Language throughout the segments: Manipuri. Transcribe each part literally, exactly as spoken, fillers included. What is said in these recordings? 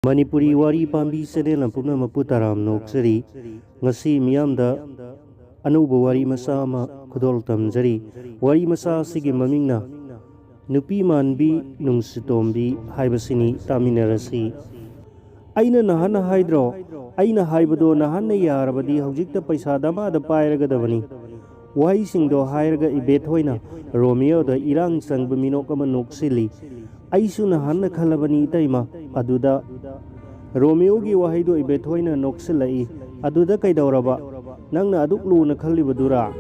ꯃꯅꯤꯄꯨꯔꯤ ꯋꯥꯔꯤ ꯄꯥꯝꯕꯤ ꯆꯦꯅꯦꯜ ꯄꯨꯝꯅꯃꯛꯄꯨ ꯇꯔꯥꯝꯅ ꯑꯣꯛꯆꯔꯤ꯫ ꯉꯁꯤ ꯃꯤꯌꯥꯝꯗ ꯑꯅꯧꯕ ꯋꯥꯔꯤ ꯃꯆꯥ ꯑꯃ ꯈꯨꯗꯣꯜ ꯇꯝꯖꯔꯤ꯫ ꯋꯥꯔꯤ ꯃꯆꯥ ꯑꯁꯤꯒꯤ ꯃꯃꯤꯡꯅ ꯅꯨꯄꯤ ꯃꯥꯟꯕꯤ ꯅꯨꯡꯁꯤꯇꯣꯝꯕꯤ ꯍꯥꯏꯕꯁꯤꯅꯤ꯫ ꯇꯥꯃꯤꯟꯅꯔꯁꯤ꯫ "ꯑꯩꯅ ꯅꯍꯥꯟꯅ ꯍꯥꯏꯗ꯭ꯔꯣ? ꯑꯩꯅ ꯍꯥꯏꯕꯗꯣ ꯅꯍꯥꯟꯅ ꯌꯥꯔꯕꯗꯤ ꯍꯧꯖꯤꯛꯇ ꯄꯩꯁꯥ ꯗꯃꯥꯗ ꯄꯥꯏꯔꯒꯗꯕꯅꯤ"꯫ ꯋꯥꯍꯩꯁꯤꯡꯗꯣ ꯍꯥꯏꯔꯒ ꯏꯕꯦꯊꯣꯏꯅ ꯔꯣꯃꯤꯌꯣꯗ ꯏꯔꯥꯡ ꯆꯪꯕ ꯃꯤꯅꯣꯛ ꯑꯃ ꯅꯣꯛꯁꯤꯜꯂꯤ꯫ "ꯑꯩꯁꯨ ꯅꯍꯥꯟꯅ ꯈꯜꯂꯕꯅꯤ, ꯏꯇꯩꯃ"꯫ ꯑꯗꯨꯗ ꯔꯣꯃꯤꯌꯣꯒꯤ ꯋꯥꯍꯩꯗꯣ ꯏꯕꯦꯊꯣꯏꯅ ꯅꯣꯛꯁꯤꯜꯂꯛꯏ꯫ "ꯑꯗꯨꯗ ꯀꯩꯗꯧꯔꯕ? ꯅꯪꯅ ꯑꯗꯨꯛ ꯂꯨꯅ ꯈꯜꯂꯤꯕꯗꯨꯔꯥ?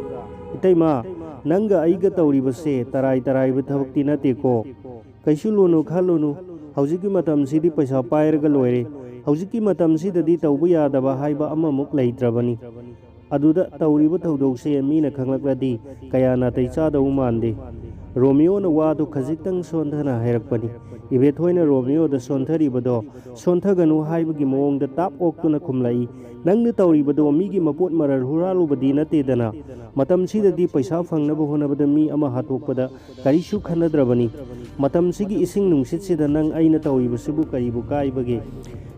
ꯏꯇꯩꯃ, ꯅꯪꯒ ꯑꯩꯒ ꯇꯧꯔꯤꯕꯁꯦ ꯇꯔꯥꯏ ꯇꯔꯥꯏꯕ ꯊꯕꯛꯇꯤ ꯅꯠꯇꯦꯀꯣ꯫ ꯀꯩꯁꯨ ꯂꯨꯅꯨ ꯈꯜꯂꯨꯅꯨ꯫ ꯍꯧꯖꯤꯛꯀꯤ ꯃꯇꯝꯁꯤꯗꯤ ꯄꯩꯁꯥ ꯄꯥꯏꯔꯒ ꯂꯣꯏꯔꯦ꯫ ꯍꯧꯖꯤꯛꯀꯤ ꯃꯇꯝꯁꯤꯗꯗꯤ ꯇꯧꯕ ꯌꯥꯗꯕ ꯍꯥꯏꯕ ꯑꯃꯃꯨꯛ ꯂꯩꯇ꯭ꯔꯕꯅꯤ"꯫ ꯑꯗꯨꯗ ꯇꯧꯔꯤꯕ ꯊꯧꯗꯣꯛꯁꯦ ꯃꯤꯅ ꯈꯪꯂꯛꯂꯗꯤ ꯀꯌꯥ ꯅꯥꯇꯩ ꯆꯥꯗꯧ ꯃꯥꯟꯗꯦ꯫ ꯔꯣꯃꯤꯌꯣꯅ ꯋꯥꯗꯨ ꯈꯖꯤꯛꯇꯪ ꯁꯣꯟꯊꯅ ꯍꯥꯏꯔꯛꯄꯅꯤ꯫ ꯏꯕꯦꯊꯣꯏꯅ ꯔꯣꯃꯤꯌꯣꯗ ꯁꯣꯟꯊꯔꯤꯕꯗꯣ ꯁꯣꯟꯊꯒꯅꯨ ꯍꯥꯏꯕꯒꯤ ꯃꯑꯣꯡꯗ ꯇꯥꯞ ꯑꯣꯛꯇꯨꯅ ꯈꯨꯝꯂꯛꯏ꯫ "ꯅꯪꯅ ꯇꯧꯔꯤꯕꯗꯣ ꯃꯤꯒꯤ ꯃꯄꯣꯠ ꯃꯔꯜ ꯍꯨꯔꯥꯜꯂꯨꯕꯗꯤ ꯅꯠꯇꯦꯗꯅ꯫ ꯃꯇꯝꯁꯤꯗꯗꯤ ꯄꯩꯁꯥ ꯐꯪꯅꯕ ꯍꯣꯠꯅꯕꯗ ꯃꯤ ꯑꯃ ꯍꯥꯠꯇꯣꯛꯄꯗ ꯀꯔꯤꯁꯨ ꯈꯟꯅꯗ꯭ꯔꯕꯅꯤ꯫ ꯃꯇꯝꯁꯤꯒꯤ ꯏꯁꯤꯡ ꯅꯨꯡꯁꯤꯠꯁꯤꯗ ꯅꯪ ꯑꯩꯅ ꯇꯧꯔꯤꯕꯁꯤꯕꯨ ꯀꯔꯤꯕꯨ ꯀꯥꯏꯕꯒꯦ?"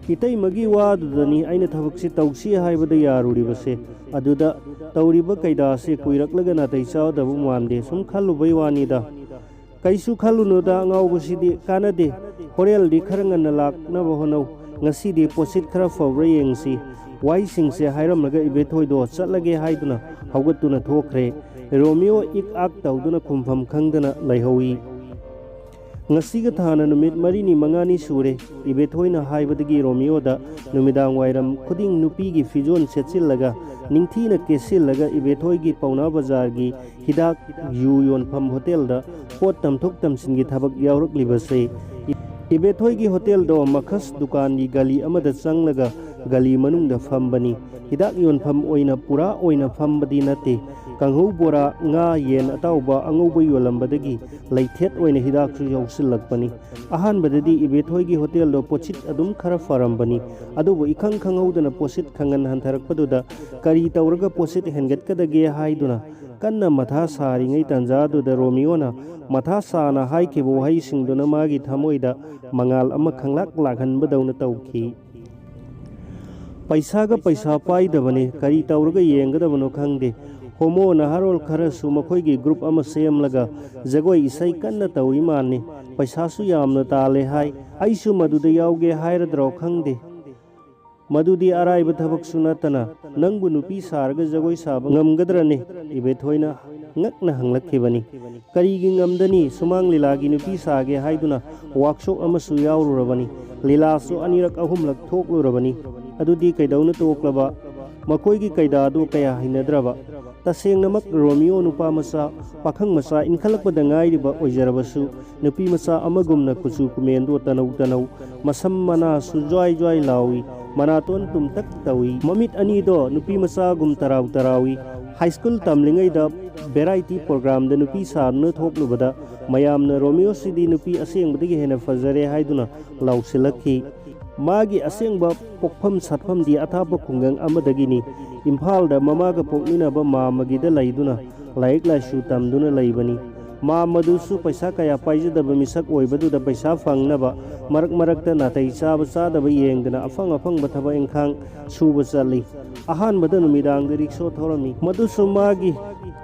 ꯏꯇꯩꯃꯒꯤ ꯋꯥꯗꯨꯗꯅꯤ ꯑꯩꯅ ꯊꯕꯛꯁꯤ ꯇꯧꯁꯤ ꯍꯥꯏꯕꯗ ꯌꯥꯔꯨꯔꯤꯕꯁꯦ꯫ ꯑꯗꯨꯗ ꯇꯧꯔꯤꯕ ꯀꯩꯗꯥꯁꯦ ꯀꯨꯏꯔꯛꯂꯒ ꯅꯥꯇꯩ ꯆꯥꯗꯕ ꯃꯥꯟꯗꯦ꯫ ꯁꯨꯝ ꯈꯜꯂꯨꯕꯩ ꯋꯥꯅꯤꯗ꯫ "ꯀꯩꯁꯨ ꯈꯜꯂꯨꯅꯨꯗ, ꯑꯉꯥꯎꯕꯁꯤꯗꯤ ꯀꯥꯟꯅꯗꯦ꯫ ꯍꯣꯔꯦꯜꯗꯤ ꯈꯔ ꯉꯟꯅ ꯂꯥꯛꯅꯕ ꯍꯣꯠꯅꯧ꯫ ꯉꯁꯤꯗꯤ ꯄꯣꯠꯁꯤꯠ ꯈꯔ ꯐꯕ꯭ꯔꯥ ꯌꯦꯡꯁꯤ"꯫ ꯋꯥꯍꯩꯁꯤꯡꯁꯦ ꯍꯥꯏꯔꯝꯂꯒ ꯏꯕꯦꯊꯣꯏꯗꯣ ꯆꯠꯂꯒꯦ ꯍꯥꯏꯗꯨꯅ ꯍꯧꯒꯠꯇꯨꯅ ꯊꯣꯛꯈ꯭ꯔꯦ꯫ ꯔꯣꯃꯤꯌꯣ ꯏꯛ ꯑꯥꯛ ꯇꯧꯗꯨꯅ ꯈꯨꯝꯐꯝ ꯈꯪꯗꯅ ꯂꯩꯍꯧꯏ꯫ ꯉꯁꯤꯒ ꯊꯥꯅ ꯅꯨꯃꯤꯠ ꯃꯔꯤꯅꯤ ꯃꯉꯥꯅꯤ ꯁꯨꯔꯦ꯫ ꯏꯕꯦꯊꯣꯏꯅ ꯍꯥꯏꯕꯗꯒꯤ ꯔꯣꯃꯤꯌꯣꯗ ꯅꯨꯃꯤꯗꯥꯡ ꯋꯥꯏꯔꯝ ꯈꯨꯗꯤꯡ ꯅꯨꯄꯤꯒꯤ ꯐꯤꯖꯣꯜ ꯁꯦꯠꯆꯤꯜꯂꯒ ꯅꯤꯡꯊꯤꯅ ꯀꯦꯁꯤꯜꯂꯒ ꯏꯕꯦꯊꯣꯏꯒꯤ ꯄꯥꯎꯅꯥ ꯕꯖꯥꯔꯒꯤ ꯍꯤꯗꯥꯛ ꯌꯨ ꯌꯣꯟꯐꯝ ꯍꯣꯇꯦꯜꯗ ꯄꯣꯠ ꯇꯝꯊꯣꯛ ꯇꯝꯁꯤꯟꯒꯤ ꯊꯕꯛ ꯌꯥꯎꯔꯛꯂꯤꯕꯁꯦ꯫ ꯏꯕꯦꯊꯣꯏꯒꯤ ꯍꯣꯇꯦꯜꯗꯣ ꯃꯈꯁ ꯗꯨꯀꯥꯟꯒꯤ ꯒꯂꯤ ꯑꯃꯗ ꯆꯪꯂꯒ ꯒꯂꯤ ꯃꯅꯨꯡꯗ ꯐꯝꯕꯅꯤ꯫ ꯍꯤꯗꯥꯛ ꯌꯣꯟꯐꯝ ꯑꯣꯏꯅ ꯄꯨꯔꯥ ꯑꯣꯏꯅ ꯐꯝꯕꯗꯤ ꯅꯠꯇꯦ꯫ ꯀꯥꯡꯍꯧ, ꯕꯣꯔꯥ, ꯉꯥ, ꯌꯦꯟ ꯑꯇꯥꯎꯕ ꯑꯉꯧꯕ ꯌꯣꯜꯂꯝꯕꯗꯒꯤ ꯂꯩꯊꯦꯠ ꯑꯣꯏꯅ ꯍꯤꯗꯥꯛꯁꯨ ꯌꯥꯎꯁꯤꯜꯂꯛꯄꯅꯤ꯫ ꯑꯍꯥꯟꯕꯗꯗꯤ ꯏꯕꯦꯊꯣꯏꯒꯤ ꯍꯣꯇꯦꯜꯗꯣ ꯄꯣꯠꯁꯤꯠ ꯑꯗꯨꯝ ꯈꯔ ꯐꯔꯝꯕꯅꯤ꯫ ꯑꯗꯨꯕꯨ ꯏꯈꯪ ꯈꯪꯍꯧꯗꯅ ꯄꯣꯠꯁꯤꯠ ꯈꯪꯍꯟ ꯍꯟꯊꯔꯛꯄꯗꯨꯗ ꯀꯔꯤ ꯇꯧꯔꯒ ꯄꯣꯠꯁꯤꯠ ꯍꯦꯟꯒꯠꯀꯗꯒꯦ ꯍꯥꯏꯗꯨꯅ ꯀꯟꯅ ꯃꯊꯥ ꯁꯥꯔꯤꯉꯩ ꯇꯥꯟꯖꯥꯗꯨꯗ ꯔꯣꯃꯤꯌꯣꯅ ꯃꯊꯥ ꯁꯥꯅ ꯍꯥꯏꯈꯤꯕ ꯋꯥꯍꯩꯁꯤꯡꯗꯨꯅ ꯃꯥꯒꯤ ꯊꯃꯣꯏꯗ ꯃꯉꯥꯜ ꯑꯃ ꯈꯪꯂꯥꯛ ꯂꯥꯛꯍꯟꯕꯗꯧꯅ ꯇꯧꯈꯤ꯫ "ꯄꯩꯁꯥꯒ ꯄꯩꯁꯥ ꯄꯥꯏꯗꯕꯅꯦ, ꯀꯔꯤ ꯇꯧꯔꯒ ꯌꯦꯡꯒꯗꯕꯅꯣ ꯈꯪꯗꯦ꯫ ꯍꯣꯃꯣ ꯅꯍꯥꯔꯣꯜ ꯈꯔꯁꯨ ꯃꯈꯣꯏꯒꯤ ꯒ꯭ꯔꯨꯞ ꯑꯃ ꯁꯦꯝꯂꯒ ꯖꯒꯣꯏ ꯏꯁꯩ ꯀꯟꯅ ꯇꯧꯔꯤ ꯃꯥꯜꯂꯤ꯫ ꯄꯩꯁꯥꯁꯨ ꯌꯥꯝꯅ ꯇꯥꯜꯂꯦ ꯍꯥꯏ꯫ ꯑꯩꯁꯨ ꯃꯗꯨꯗ ꯌꯥꯎꯒꯦ ꯍꯥꯏꯔꯗ꯭ꯔꯣ ꯈꯪꯗꯦ꯫ ꯃꯗꯨꯗꯤ ꯑꯔꯥꯏꯕ ꯊꯕꯛꯁꯨ ꯅꯠꯇꯅ ꯅꯪꯕꯨ ꯅꯨꯄꯤ ꯁꯥꯔꯒ ꯖꯒꯣꯏ ꯁꯥꯕ ꯉꯝꯒꯗ꯭ꯔꯅꯦ?" ꯏꯕꯦꯊꯣꯏꯅ ꯉꯛꯅ ꯍꯪꯂꯛꯈꯤꯕꯅꯤ꯫ "ꯀꯔꯤꯒꯤ ꯉꯝꯗꯅꯤ? ꯁꯨꯃꯥꯡ ꯂꯤꯂꯥꯒꯤ ꯅꯨꯄꯤ ꯁꯥꯒꯦ ꯍꯥꯏꯗꯨꯅ ꯋꯥꯛꯁꯣꯞ ꯑꯃꯁꯨ ꯌꯥꯎꯔꯨꯔꯕꯅꯤ꯫ ꯂꯤꯂꯥꯁꯨ ꯑꯅꯤꯔꯛ ꯑꯍꯨꯝꯂꯛ ꯊꯣꯛꯂꯨꯔꯕꯅꯤ꯫ ꯑꯗꯨꯗꯤ ꯀꯩꯗꯧꯅ ꯇꯣꯛꯂꯕ? ꯃꯈꯣꯏꯒꯤ ꯀꯩꯗꯥꯗꯨ ꯀꯌꯥ ꯍꯩꯅꯗ꯭ꯔꯕ?" "ꯇꯁꯦꯡꯅꯃꯛ ꯔꯣꯃꯤꯑꯣ ꯅꯨꯄꯥ ꯃꯆꯥ, ꯄꯥꯈꯪ ꯃꯆꯥ ꯏꯟꯈꯠꯂꯛꯄꯗ ꯉꯥꯏꯔꯤꯕ ꯑꯣꯏꯖꯔꯕꯁꯨ, ꯅꯨꯄꯤ ꯃꯆꯥ ꯑꯃꯒꯨꯝꯅ ꯀꯨꯆꯨ ꯀꯨꯃꯦꯟꯗꯣ ꯇꯅꯧ ꯇꯅꯧ, ꯃꯁꯝ ꯃꯅꯥꯁꯨ ꯖ꯭ꯋꯥꯏ ꯖ꯭ꯋꯥꯏ ꯂꯥꯎꯏ, ꯃꯅꯥꯇꯣꯟ ꯇꯨꯝꯇꯛ ꯇꯧꯏ, ꯃꯃꯤꯠ ꯑꯅꯤꯗꯣ ꯅꯨꯄꯤ ꯃꯆꯥꯒꯨꯝ ꯇꯔꯥꯎ ꯇꯔꯥꯎꯏ꯫ ꯍꯥꯏ ꯁ꯭ꯀꯨꯜ ꯇꯝꯂꯤꯉꯩꯗ ꯚꯦꯔꯥꯏꯇꯤ ꯄ꯭ꯔꯣꯒ꯭ꯔꯥꯝꯗ ꯅꯨꯄꯤ ꯁꯥꯗꯨꯅ ꯊꯣꯛꯂꯨꯕꯗ ꯃꯌꯥꯝꯅ ꯔꯣꯃꯤꯑꯣꯁꯤꯗꯤ ꯅꯨꯄꯤ ꯑꯁꯦꯡꯕꯗꯒꯤ ꯍꯦꯟꯅ ꯐꯖꯔꯦ ꯍꯥꯏꯗꯨꯅ ꯂꯥꯎꯁꯤꯜꯂꯛꯈꯤ꯫ ꯃꯥꯒꯤ ꯑꯁꯦꯡꯕ ꯄꯣꯛꯐꯝ ꯁꯥꯠꯐꯝꯗꯤ ꯑꯊꯥꯞꯄ ꯈꯨꯡꯒꯪ ꯑꯃꯗꯒꯤꯅꯤ꯫ ꯏꯝꯐꯥꯜꯗ ꯃꯃꯥꯒ ꯄꯣꯛꯃꯤꯟꯅꯕ ꯃꯥꯝꯃꯒꯤꯗ ꯂꯩꯗꯨꯅ ꯂꯥꯏꯔꯤꯛ ꯂꯥꯏꯁꯨ ꯇꯝꯗꯨꯅ ꯂꯩꯕꯅꯤ꯫ ꯃꯥꯝꯃꯗꯨꯁꯨ ꯄꯩꯁꯥ ꯀꯌꯥ ꯄꯥꯏꯖꯗꯕ ꯃꯤꯁꯛ ꯑꯣꯏꯕꯗꯨꯗ ꯄꯩꯁꯥ ꯐꯪꯅꯕ ꯃꯔꯛ ꯃꯔꯛꯇ ꯅꯥꯇꯩ ꯆꯥꯕ ꯆꯥꯗꯕ ꯌꯦꯡꯗꯅ ꯑꯐꯪ ꯑꯐꯪꯕ ꯊꯕꯛ ꯏꯪꯈꯥꯡ ꯁꯨꯕ ꯆꯠꯂꯤ꯫ ꯑꯍꯥꯟꯕꯗ ꯅꯨꯃꯤꯗꯥꯡꯗ ꯔꯤꯛꯁꯣ ꯊꯧꯔꯝꯃꯤ꯫ ꯃꯗꯨꯁꯨ ꯃꯥꯒꯤ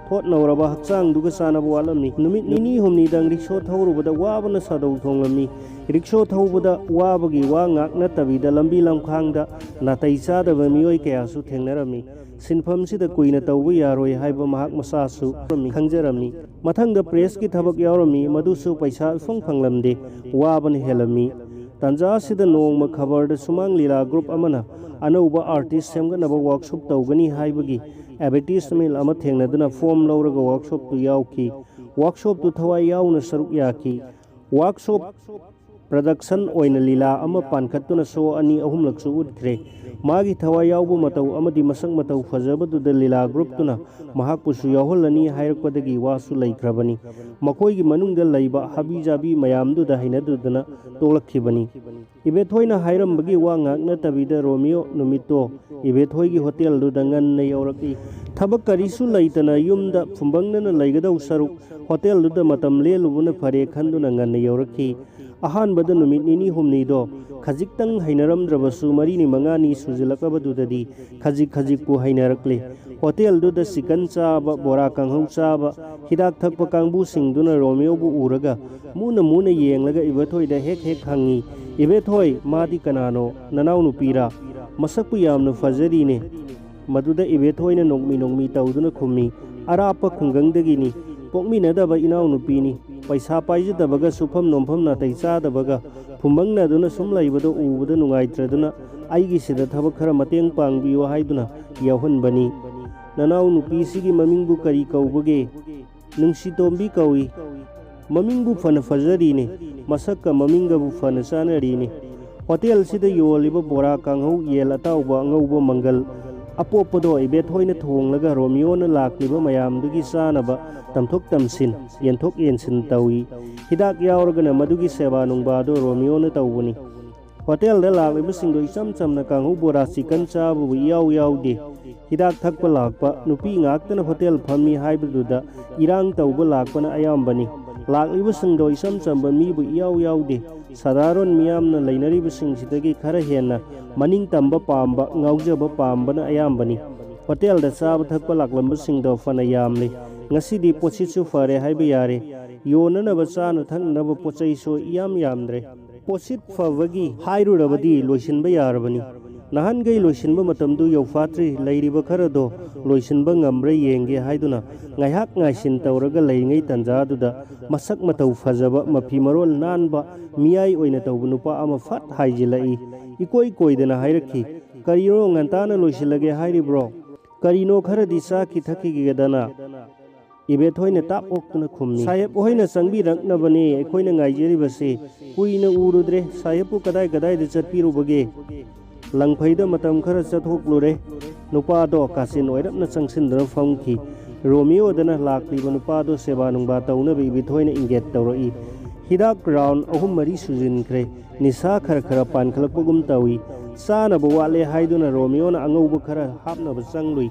ꯊꯣꯠ ꯅꯧꯔꯕ ꯍꯛꯆꯥꯡꯗꯨꯒ ꯆꯥꯟꯅꯕ ꯋꯥꯠꯂꯝꯃꯤ꯫ ꯅꯨꯃꯤꯠ ꯅꯤꯅꯤ ꯍꯨꯝꯅꯤꯗꯪ ꯔꯤꯛꯁꯣ ꯊꯧꯔꯨꯕꯗ ꯋꯥꯕꯅ ꯁꯥꯗꯧ ꯊꯣꯡꯂꯝꯃꯤ꯫ ꯔꯤꯛꯁꯣ ꯊꯧꯕꯗ ꯋꯥꯕꯒꯤ ꯋꯥ ꯉꯥꯛ ꯅꯠꯇꯕꯤꯗ ꯂꯝꯕꯤ ꯂꯝꯈꯥꯡꯗ ꯅꯥꯇꯩ ꯆꯥꯗꯕ ꯃꯤꯑꯣꯏ ꯀꯌꯥꯁꯨ ꯊꯦꯡꯅꯔꯝꯃꯤ꯫ ꯁꯤꯟꯐꯝꯁꯤꯗ ꯀꯨꯏꯅ ꯇꯧꯕ ꯌꯥꯔꯣꯏ ꯍꯥꯏꯕ ꯃꯍꯥꯛ ꯃꯁꯥꯁꯨ ꯈꯪꯖꯔꯝꯃꯤ꯫ ꯃꯊꯪꯗ ꯄ꯭ꯔꯦꯁꯀꯤ ꯊꯕꯛ ꯌꯥꯎꯔꯝꯃꯤ, ꯃꯗꯨꯁꯨ ꯄꯩꯁꯥ ꯏꯐꯪ ꯐꯪꯂꯝꯗꯦ, ꯋꯥꯕꯅ ꯍꯦꯜꯂꯝꯃꯤ꯫ ꯇꯥꯟꯖꯥ ꯑꯁꯤꯗ ꯅꯣꯡꯃ ꯈꯕꯔꯗ ꯁꯨꯃꯥꯡ ꯂꯤꯂꯥ ꯒ꯭ꯔꯨꯞ ꯑꯃꯅ ꯑꯅꯧꯕ ꯑꯥꯔꯇꯤꯁ ꯁꯦꯝꯒꯠꯅꯕ ꯋꯥꯛꯁꯣꯞ ꯇꯧꯒꯅꯤ ꯍꯥꯏꯕꯒꯤ ꯑꯦꯗꯚꯔꯇꯤꯁꯃꯦꯟ ꯑꯃ ꯊꯦꯡꯅꯗꯨꯅ ꯐꯣꯝ ꯂꯧꯔꯒ ꯋꯥꯛꯁꯣꯞꯇꯨ ꯌꯥꯎꯈꯤ꯫ ꯋꯥꯛꯁꯣꯞꯇꯨ ꯊꯋꯥꯏ ꯌꯥꯎꯅ ꯁꯔꯨꯛ ꯌꯥꯈꯤ꯫ ꯋꯥꯛꯁꯣꯞ ꯄ꯭ꯔꯗꯛꯁꯟ ꯑꯣꯏꯅ ꯂꯤꯂꯥ ꯑꯃ ꯄꯥꯟꯈꯠꯇꯨꯅ ꯁꯣ ꯑꯅꯤ ꯑꯍꯨꯝꯂꯛꯁꯨ ꯎꯠꯈ꯭ꯔꯦ꯫ ꯃꯥꯒꯤ ꯊꯋꯥꯏ ꯌꯥꯎꯕ ꯃꯇꯧ ꯑꯃꯗꯤ ꯃꯁꯛ ꯃꯇꯧ ꯐꯖꯕꯗꯨꯗ ꯂꯤꯂꯥ ꯒ꯭ꯔꯨꯞꯇꯨꯅ ꯃꯍꯥꯛꯄꯨꯁꯨ ꯌꯥꯎꯍꯜꯂꯅꯤ ꯍꯥꯏꯔꯛꯄꯗꯒꯤ ꯋꯥꯁꯨ ꯂꯩꯈ꯭ꯔꯕꯅꯤ꯫ ꯃꯈꯣꯏꯒꯤ ꯃꯅꯨꯡꯗ ꯂꯩꯕ ꯍꯥꯕꯤ ꯖꯥꯕꯤ ꯃꯌꯥꯝꯗꯨꯗ ꯍꯩꯅꯗꯗꯨꯅ ꯇꯣꯛꯂꯛꯈꯤꯕꯅꯤ꯫ ꯏꯕꯦꯊꯣꯏꯅ ꯍꯥꯏꯔꯝꯕꯒꯤ ꯋꯥ ꯉꯥꯛ ꯅꯠꯇꯕꯤꯗ ꯔꯣꯃꯤꯑꯣ ꯅꯨꯃꯤꯠꯇꯣ ꯏꯕꯦꯊꯣꯏꯒꯤ ꯍꯣꯇꯦꯜꯗꯨꯗ ꯉꯟꯅ ꯌꯧꯔꯛꯏ꯫ ꯊꯕꯛ ꯀꯔꯤꯁꯨ ꯂꯩꯇꯅ ꯌꯨꯝꯗ ꯐꯨꯝꯕꯪꯅꯅ ꯂꯩꯒꯗꯧ ꯁꯔꯨꯛ ꯍꯣꯇꯦꯜꯗꯨꯗ ꯃꯇꯝ ꯂꯦꯜꯂꯨꯕꯅ ꯐꯔꯦ ꯈꯟꯗꯨꯅ ꯉꯟꯅ ꯌꯧꯔꯛꯈꯤ꯫ ꯑꯍꯥꯟꯕꯗ ꯅꯨꯃꯤꯠ ꯅꯤꯅꯤ ꯍꯨꯝꯅꯤꯗꯣ ꯈꯖꯤꯛꯇꯪ ꯍꯩꯅꯔꯝꯗ꯭ꯔꯕꯁꯨ, ꯃꯔꯤꯅꯤ ꯃꯉꯥꯅꯤ ꯁꯨꯖꯤꯜꯂꯛꯂꯕꯗꯨꯗꯗꯤ ꯈꯖꯤꯛ ꯈꯖꯤꯛꯄꯨ ꯍꯩꯅꯔꯛꯂꯦ꯫ ꯍꯣꯇꯦꯜꯗꯨꯗ ꯆꯤꯀꯟ ꯆꯥꯕ, ꯕꯣꯔꯥ ꯀꯥꯡꯍꯧ ꯆꯥꯕ, ꯍꯤꯗꯥꯛ ꯊꯛꯄ ꯀꯥꯡꯕꯨꯁꯤꯡꯗꯨꯅ ꯔꯣꯃꯤꯌꯣꯕꯨ ꯎꯔꯒ ꯃꯨꯅ ꯃꯨꯅ ꯌꯦꯡꯂꯒ ꯏꯕꯦꯊꯣꯏꯗ ꯍꯦꯛ ꯍꯦꯛ ꯍꯪꯉꯤ, "ꯏꯕꯦꯊꯣꯏ, ꯃꯥꯗꯤ ꯀꯅꯥꯅꯣ? ꯅꯅꯥꯎꯅꯨꯄꯤꯔꯥ? ꯃꯁꯛꯄꯨ ꯌꯥꯝꯅ ꯐꯖꯔꯤꯅꯦ"꯫ ꯃꯗꯨꯗ ꯏꯕꯦꯊꯣꯏꯅ ꯅꯣꯛꯃꯤ ꯅꯣꯛꯃꯤ ꯇꯧꯗꯨꯅ ꯈꯨꯝꯃꯤ, "ꯑꯔꯥꯞꯄ ꯈꯨꯡꯒꯪꯗꯒꯤꯅꯤ, ꯄꯣꯛꯃꯤꯟꯅꯗꯕ ꯏꯅꯥꯎꯅꯨꯄꯤꯅꯤ꯫ ꯄꯩꯁꯥ ꯄꯥꯏꯖꯗꯕꯒ ꯁꯨꯐꯝ ꯅꯣꯝꯐꯝ ꯅꯥꯇꯩ ꯆꯥꯗꯕꯒ ꯐꯨꯝꯕꯪꯅꯗꯨꯅ ꯁꯨꯝ ꯂꯩꯕꯗꯣ ꯎꯕꯗ ꯅꯨꯡꯉꯥꯏꯇ꯭ꯔꯗꯨꯅ ꯑꯩꯒꯤꯁꯤꯗ ꯊꯕꯛ ꯈꯔ ꯃꯇꯦꯡ ꯄꯥꯡꯕꯤꯌꯨ ꯍꯥꯏꯗꯨꯅ ꯌꯥꯎꯍꯟꯕꯅꯤ꯫ ꯅꯅꯥꯎꯅꯨꯄꯤꯁꯤꯒꯤ ꯃꯃꯤꯡꯕꯨ ꯀꯔꯤ ꯀꯧꯕꯒꯦ?" "ꯅꯨꯡꯁꯤꯇꯣꯝꯕꯤ ꯀꯧꯏ"꯫ "ꯃꯃꯤꯡꯕꯨ ꯐꯅ ꯐꯖꯔꯤꯅꯦ, ꯃꯁꯛꯀ ꯃꯃꯤꯡꯒꯕꯨ ꯐꯅ ꯆꯥꯅꯔꯤꯅꯦ꯫ ꯍꯣꯇꯦꯜꯁꯤꯗ ꯌꯣꯜꯂꯤꯕ ꯕꯣꯔꯥ, ꯀꯥꯡꯍꯧ, ꯌꯦꯟ ꯑꯇꯥꯎꯕ, ꯑꯉꯧꯕ, ꯃꯪꯒꯜ ꯑꯄꯣꯞꯄꯗꯣ ꯏꯕꯦꯊꯣꯏꯅ ꯊꯣꯡꯂꯒ ꯔꯣꯃꯤꯌꯣꯅ ꯂꯥꯛꯂꯤꯕ ꯃꯌꯥꯝꯗꯨꯒꯤ ꯆꯥꯅꯕ ꯇꯝꯊꯣꯛ ꯇꯝꯁꯤꯟ, ꯌꯦꯟꯊꯣꯛ ꯌꯦꯟꯁꯤꯟ ꯇꯧꯏ꯫ ꯍꯤꯗꯥꯛ ꯌꯥꯎꯔꯒꯅ ꯃꯗꯨꯒꯤ ꯁꯦꯕꯥ ꯅꯨꯡꯕꯥꯗꯣ ꯔꯣꯃꯤꯌꯣꯅ ꯇꯧꯕꯅꯤ꯫ ꯍꯣꯇꯦꯜꯗ ꯂꯥꯛꯂꯤꯕꯁꯤꯡꯗꯣ ꯏꯆꯝ ꯆꯝꯅ ꯀꯥꯡꯍꯧ ꯕꯣꯔꯥ ꯆꯤꯀꯟ ꯆꯥꯕꯕꯨ ꯏꯌꯥꯎ ꯌꯥꯎꯗꯦ꯫ ꯍꯤꯗꯥꯛ ꯊꯛꯄ ꯂꯥꯛꯄ ꯅꯨꯄꯤ ꯉꯥꯛꯇꯅ ꯍꯣꯇꯦꯜ ꯐꯝꯃꯤ ꯍꯥꯏꯕꯗꯨꯗ ꯏꯔꯥꯡ ꯇꯧꯕ ꯂꯥꯛꯄꯅ ꯑꯌꯥꯝꯕꯅꯤ꯫ ꯂꯥꯛꯂꯤꯕꯁꯤꯡꯗꯣ ꯏꯆꯝ ꯆꯝꯕ ꯃꯤꯕꯨ ꯏꯌꯥꯎ ꯌꯥꯎꯗꯦ꯫ ꯁꯥꯗꯥꯔꯣꯟ ꯃꯤꯌꯥꯝꯅ ꯂꯩꯅꯔꯤꯕꯁꯤꯡꯁꯤꯗꯒꯤ ꯈꯔ ꯍꯦꯟꯅ ꯃꯅꯤꯡ ꯇꯝꯕ ꯄꯥꯝꯕ, ꯉꯥꯎꯖꯕ ꯄꯥꯝꯕꯅ ꯑꯌꯥꯝꯕꯅꯤ꯫ ꯍꯣꯇꯦꯜꯗ ꯆꯥꯕ ꯊꯛꯄ ꯂꯥꯛꯂꯝꯕꯁꯤꯡꯗꯣ ꯐꯅ ꯌꯥꯝꯂꯤ꯫ ꯉꯁꯤꯗꯤ ꯄꯣꯠꯁꯤꯠꯁꯨ ꯐꯔꯦ ꯍꯥꯏꯕ ꯌꯥꯔꯦ꯫ ꯌꯣꯟꯅꯅꯕ ꯆꯥꯅ ꯊꯛꯅꯅꯕ ꯄꯣꯠ ꯆꯩꯁꯨ ꯏꯌꯥꯝ ꯌꯥꯝꯗ꯭ꯔꯦ꯫ ꯄꯣꯠꯁꯤꯠ ꯐꯕꯒꯤ ꯍꯥꯏꯔꯨꯔꯕꯗꯤ ꯂꯣꯏꯁꯤꯟꯕ ꯌꯥꯔꯕꯅꯤ꯫ ꯅꯍꯥꯟꯈꯩ ꯂꯣꯏꯁꯤꯟꯕ ꯃꯇꯝꯗꯨ ꯌꯧꯐꯥꯠꯇ꯭ꯔꯤ꯫ ꯂꯩꯔꯤꯕ ꯈꯔꯗꯣ ꯂꯣꯏꯁꯤꯟꯕ ꯉꯝꯕ꯭ꯔꯥ ꯌꯦꯡꯒꯦ ꯍꯥꯏꯗꯨꯅ ꯉꯥꯏꯍꯥꯛ ꯉꯥꯏꯁꯤꯟ ꯇꯧꯔꯒ ꯂꯩꯔꯤꯉꯩ ꯇꯥꯟꯖꯥꯗꯨꯗ ꯃꯁꯛ ꯃꯇꯧ ꯐꯖꯕ, ꯃꯐꯤ ꯃꯔꯣꯜ ꯅꯥꯟꯕ, ꯃꯤꯌꯥꯏ ꯑꯣꯏꯅ ꯇꯧꯕ ꯅꯨꯄꯥ ꯑꯃ ꯐꯠ ꯍꯥꯏꯖꯤꯜꯂꯛꯏ꯫ ꯏꯀꯣꯏ ꯀꯣꯏꯗꯅ ꯍꯥꯏꯔꯛꯈꯤ, "ꯀꯔꯤꯅꯣ, ꯉꯟꯇꯥꯅ ꯂꯣꯏꯁꯤꯜꯂꯒꯦ ꯍꯥꯏꯔꯤꯕ꯭ꯔꯣ? ꯀꯔꯤꯅꯣ, ꯈꯔꯗꯤ ꯆꯥꯈꯤ ꯊꯛꯈꯤꯒꯦꯗꯅ?" ꯏꯕꯦꯊꯣꯏꯅ ꯇꯥꯞ ꯑꯣꯛꯇꯨꯅ ꯈꯨꯝꯃꯤ, "ꯁꯥꯍꯦꯕ ꯍꯣꯏꯅ ꯆꯪꯕꯤꯔꯛꯅꯕꯅꯦ ꯑꯩꯈꯣꯏꯅ ꯉꯥꯏꯖꯔꯤꯕꯁꯦ꯫ ꯀꯨꯏꯅ ꯎꯔꯨꯗ꯭ꯔꯦ꯫ ꯁꯥꯍꯦꯕꯄꯨ ꯀꯗꯥꯏ ꯀꯗꯥꯏꯗ ꯆꯠꯄꯤꯔꯨꯕꯒꯦ?" ꯂꯪꯐꯩꯗ ꯃꯇꯝ ꯈꯔ ꯆꯠꯊꯣꯛꯂꯨꯔꯦ꯫ ꯅꯨꯄꯥꯗꯣ ꯀꯥꯆꯤꯟ ꯑꯣꯏꯔꯞꯅ ꯆꯪꯁꯤꯟꯗꯨꯅ ꯐꯝꯈꯤ꯫ ꯔꯣꯃꯤꯌꯣꯗꯅ ꯂꯥꯛꯂꯤꯕ ꯅꯨꯄꯥꯗꯣ ꯁꯦꯕꯥ ꯅꯨꯡꯕꯥ ꯇꯧꯅꯕ ꯏꯕꯦꯊꯣꯏꯅ ꯏꯪꯒꯦꯠ ꯇꯧꯔꯛꯏ꯫ ꯍꯤꯗꯥꯛ ꯔꯥꯎꯟ ꯑꯍꯨꯝ ꯃꯔꯤ ꯁꯨꯖꯤꯟꯈ꯭ꯔꯦ꯫ ꯅꯤꯁꯥ ꯈꯔ ꯈꯔ ꯄꯥꯟꯈꯠꯂꯛꯄꯒꯨꯝ ꯇꯧꯏ꯫ ꯆꯥꯅꯕ ꯋꯥꯠꯂꯦ ꯍꯥꯏꯗꯨꯅ ꯔꯣꯃꯤꯌꯣꯅ ꯑꯉꯧꯕ ꯈꯔ ꯍꯥꯞꯅꯕ ꯆꯪꯂꯨꯏ꯫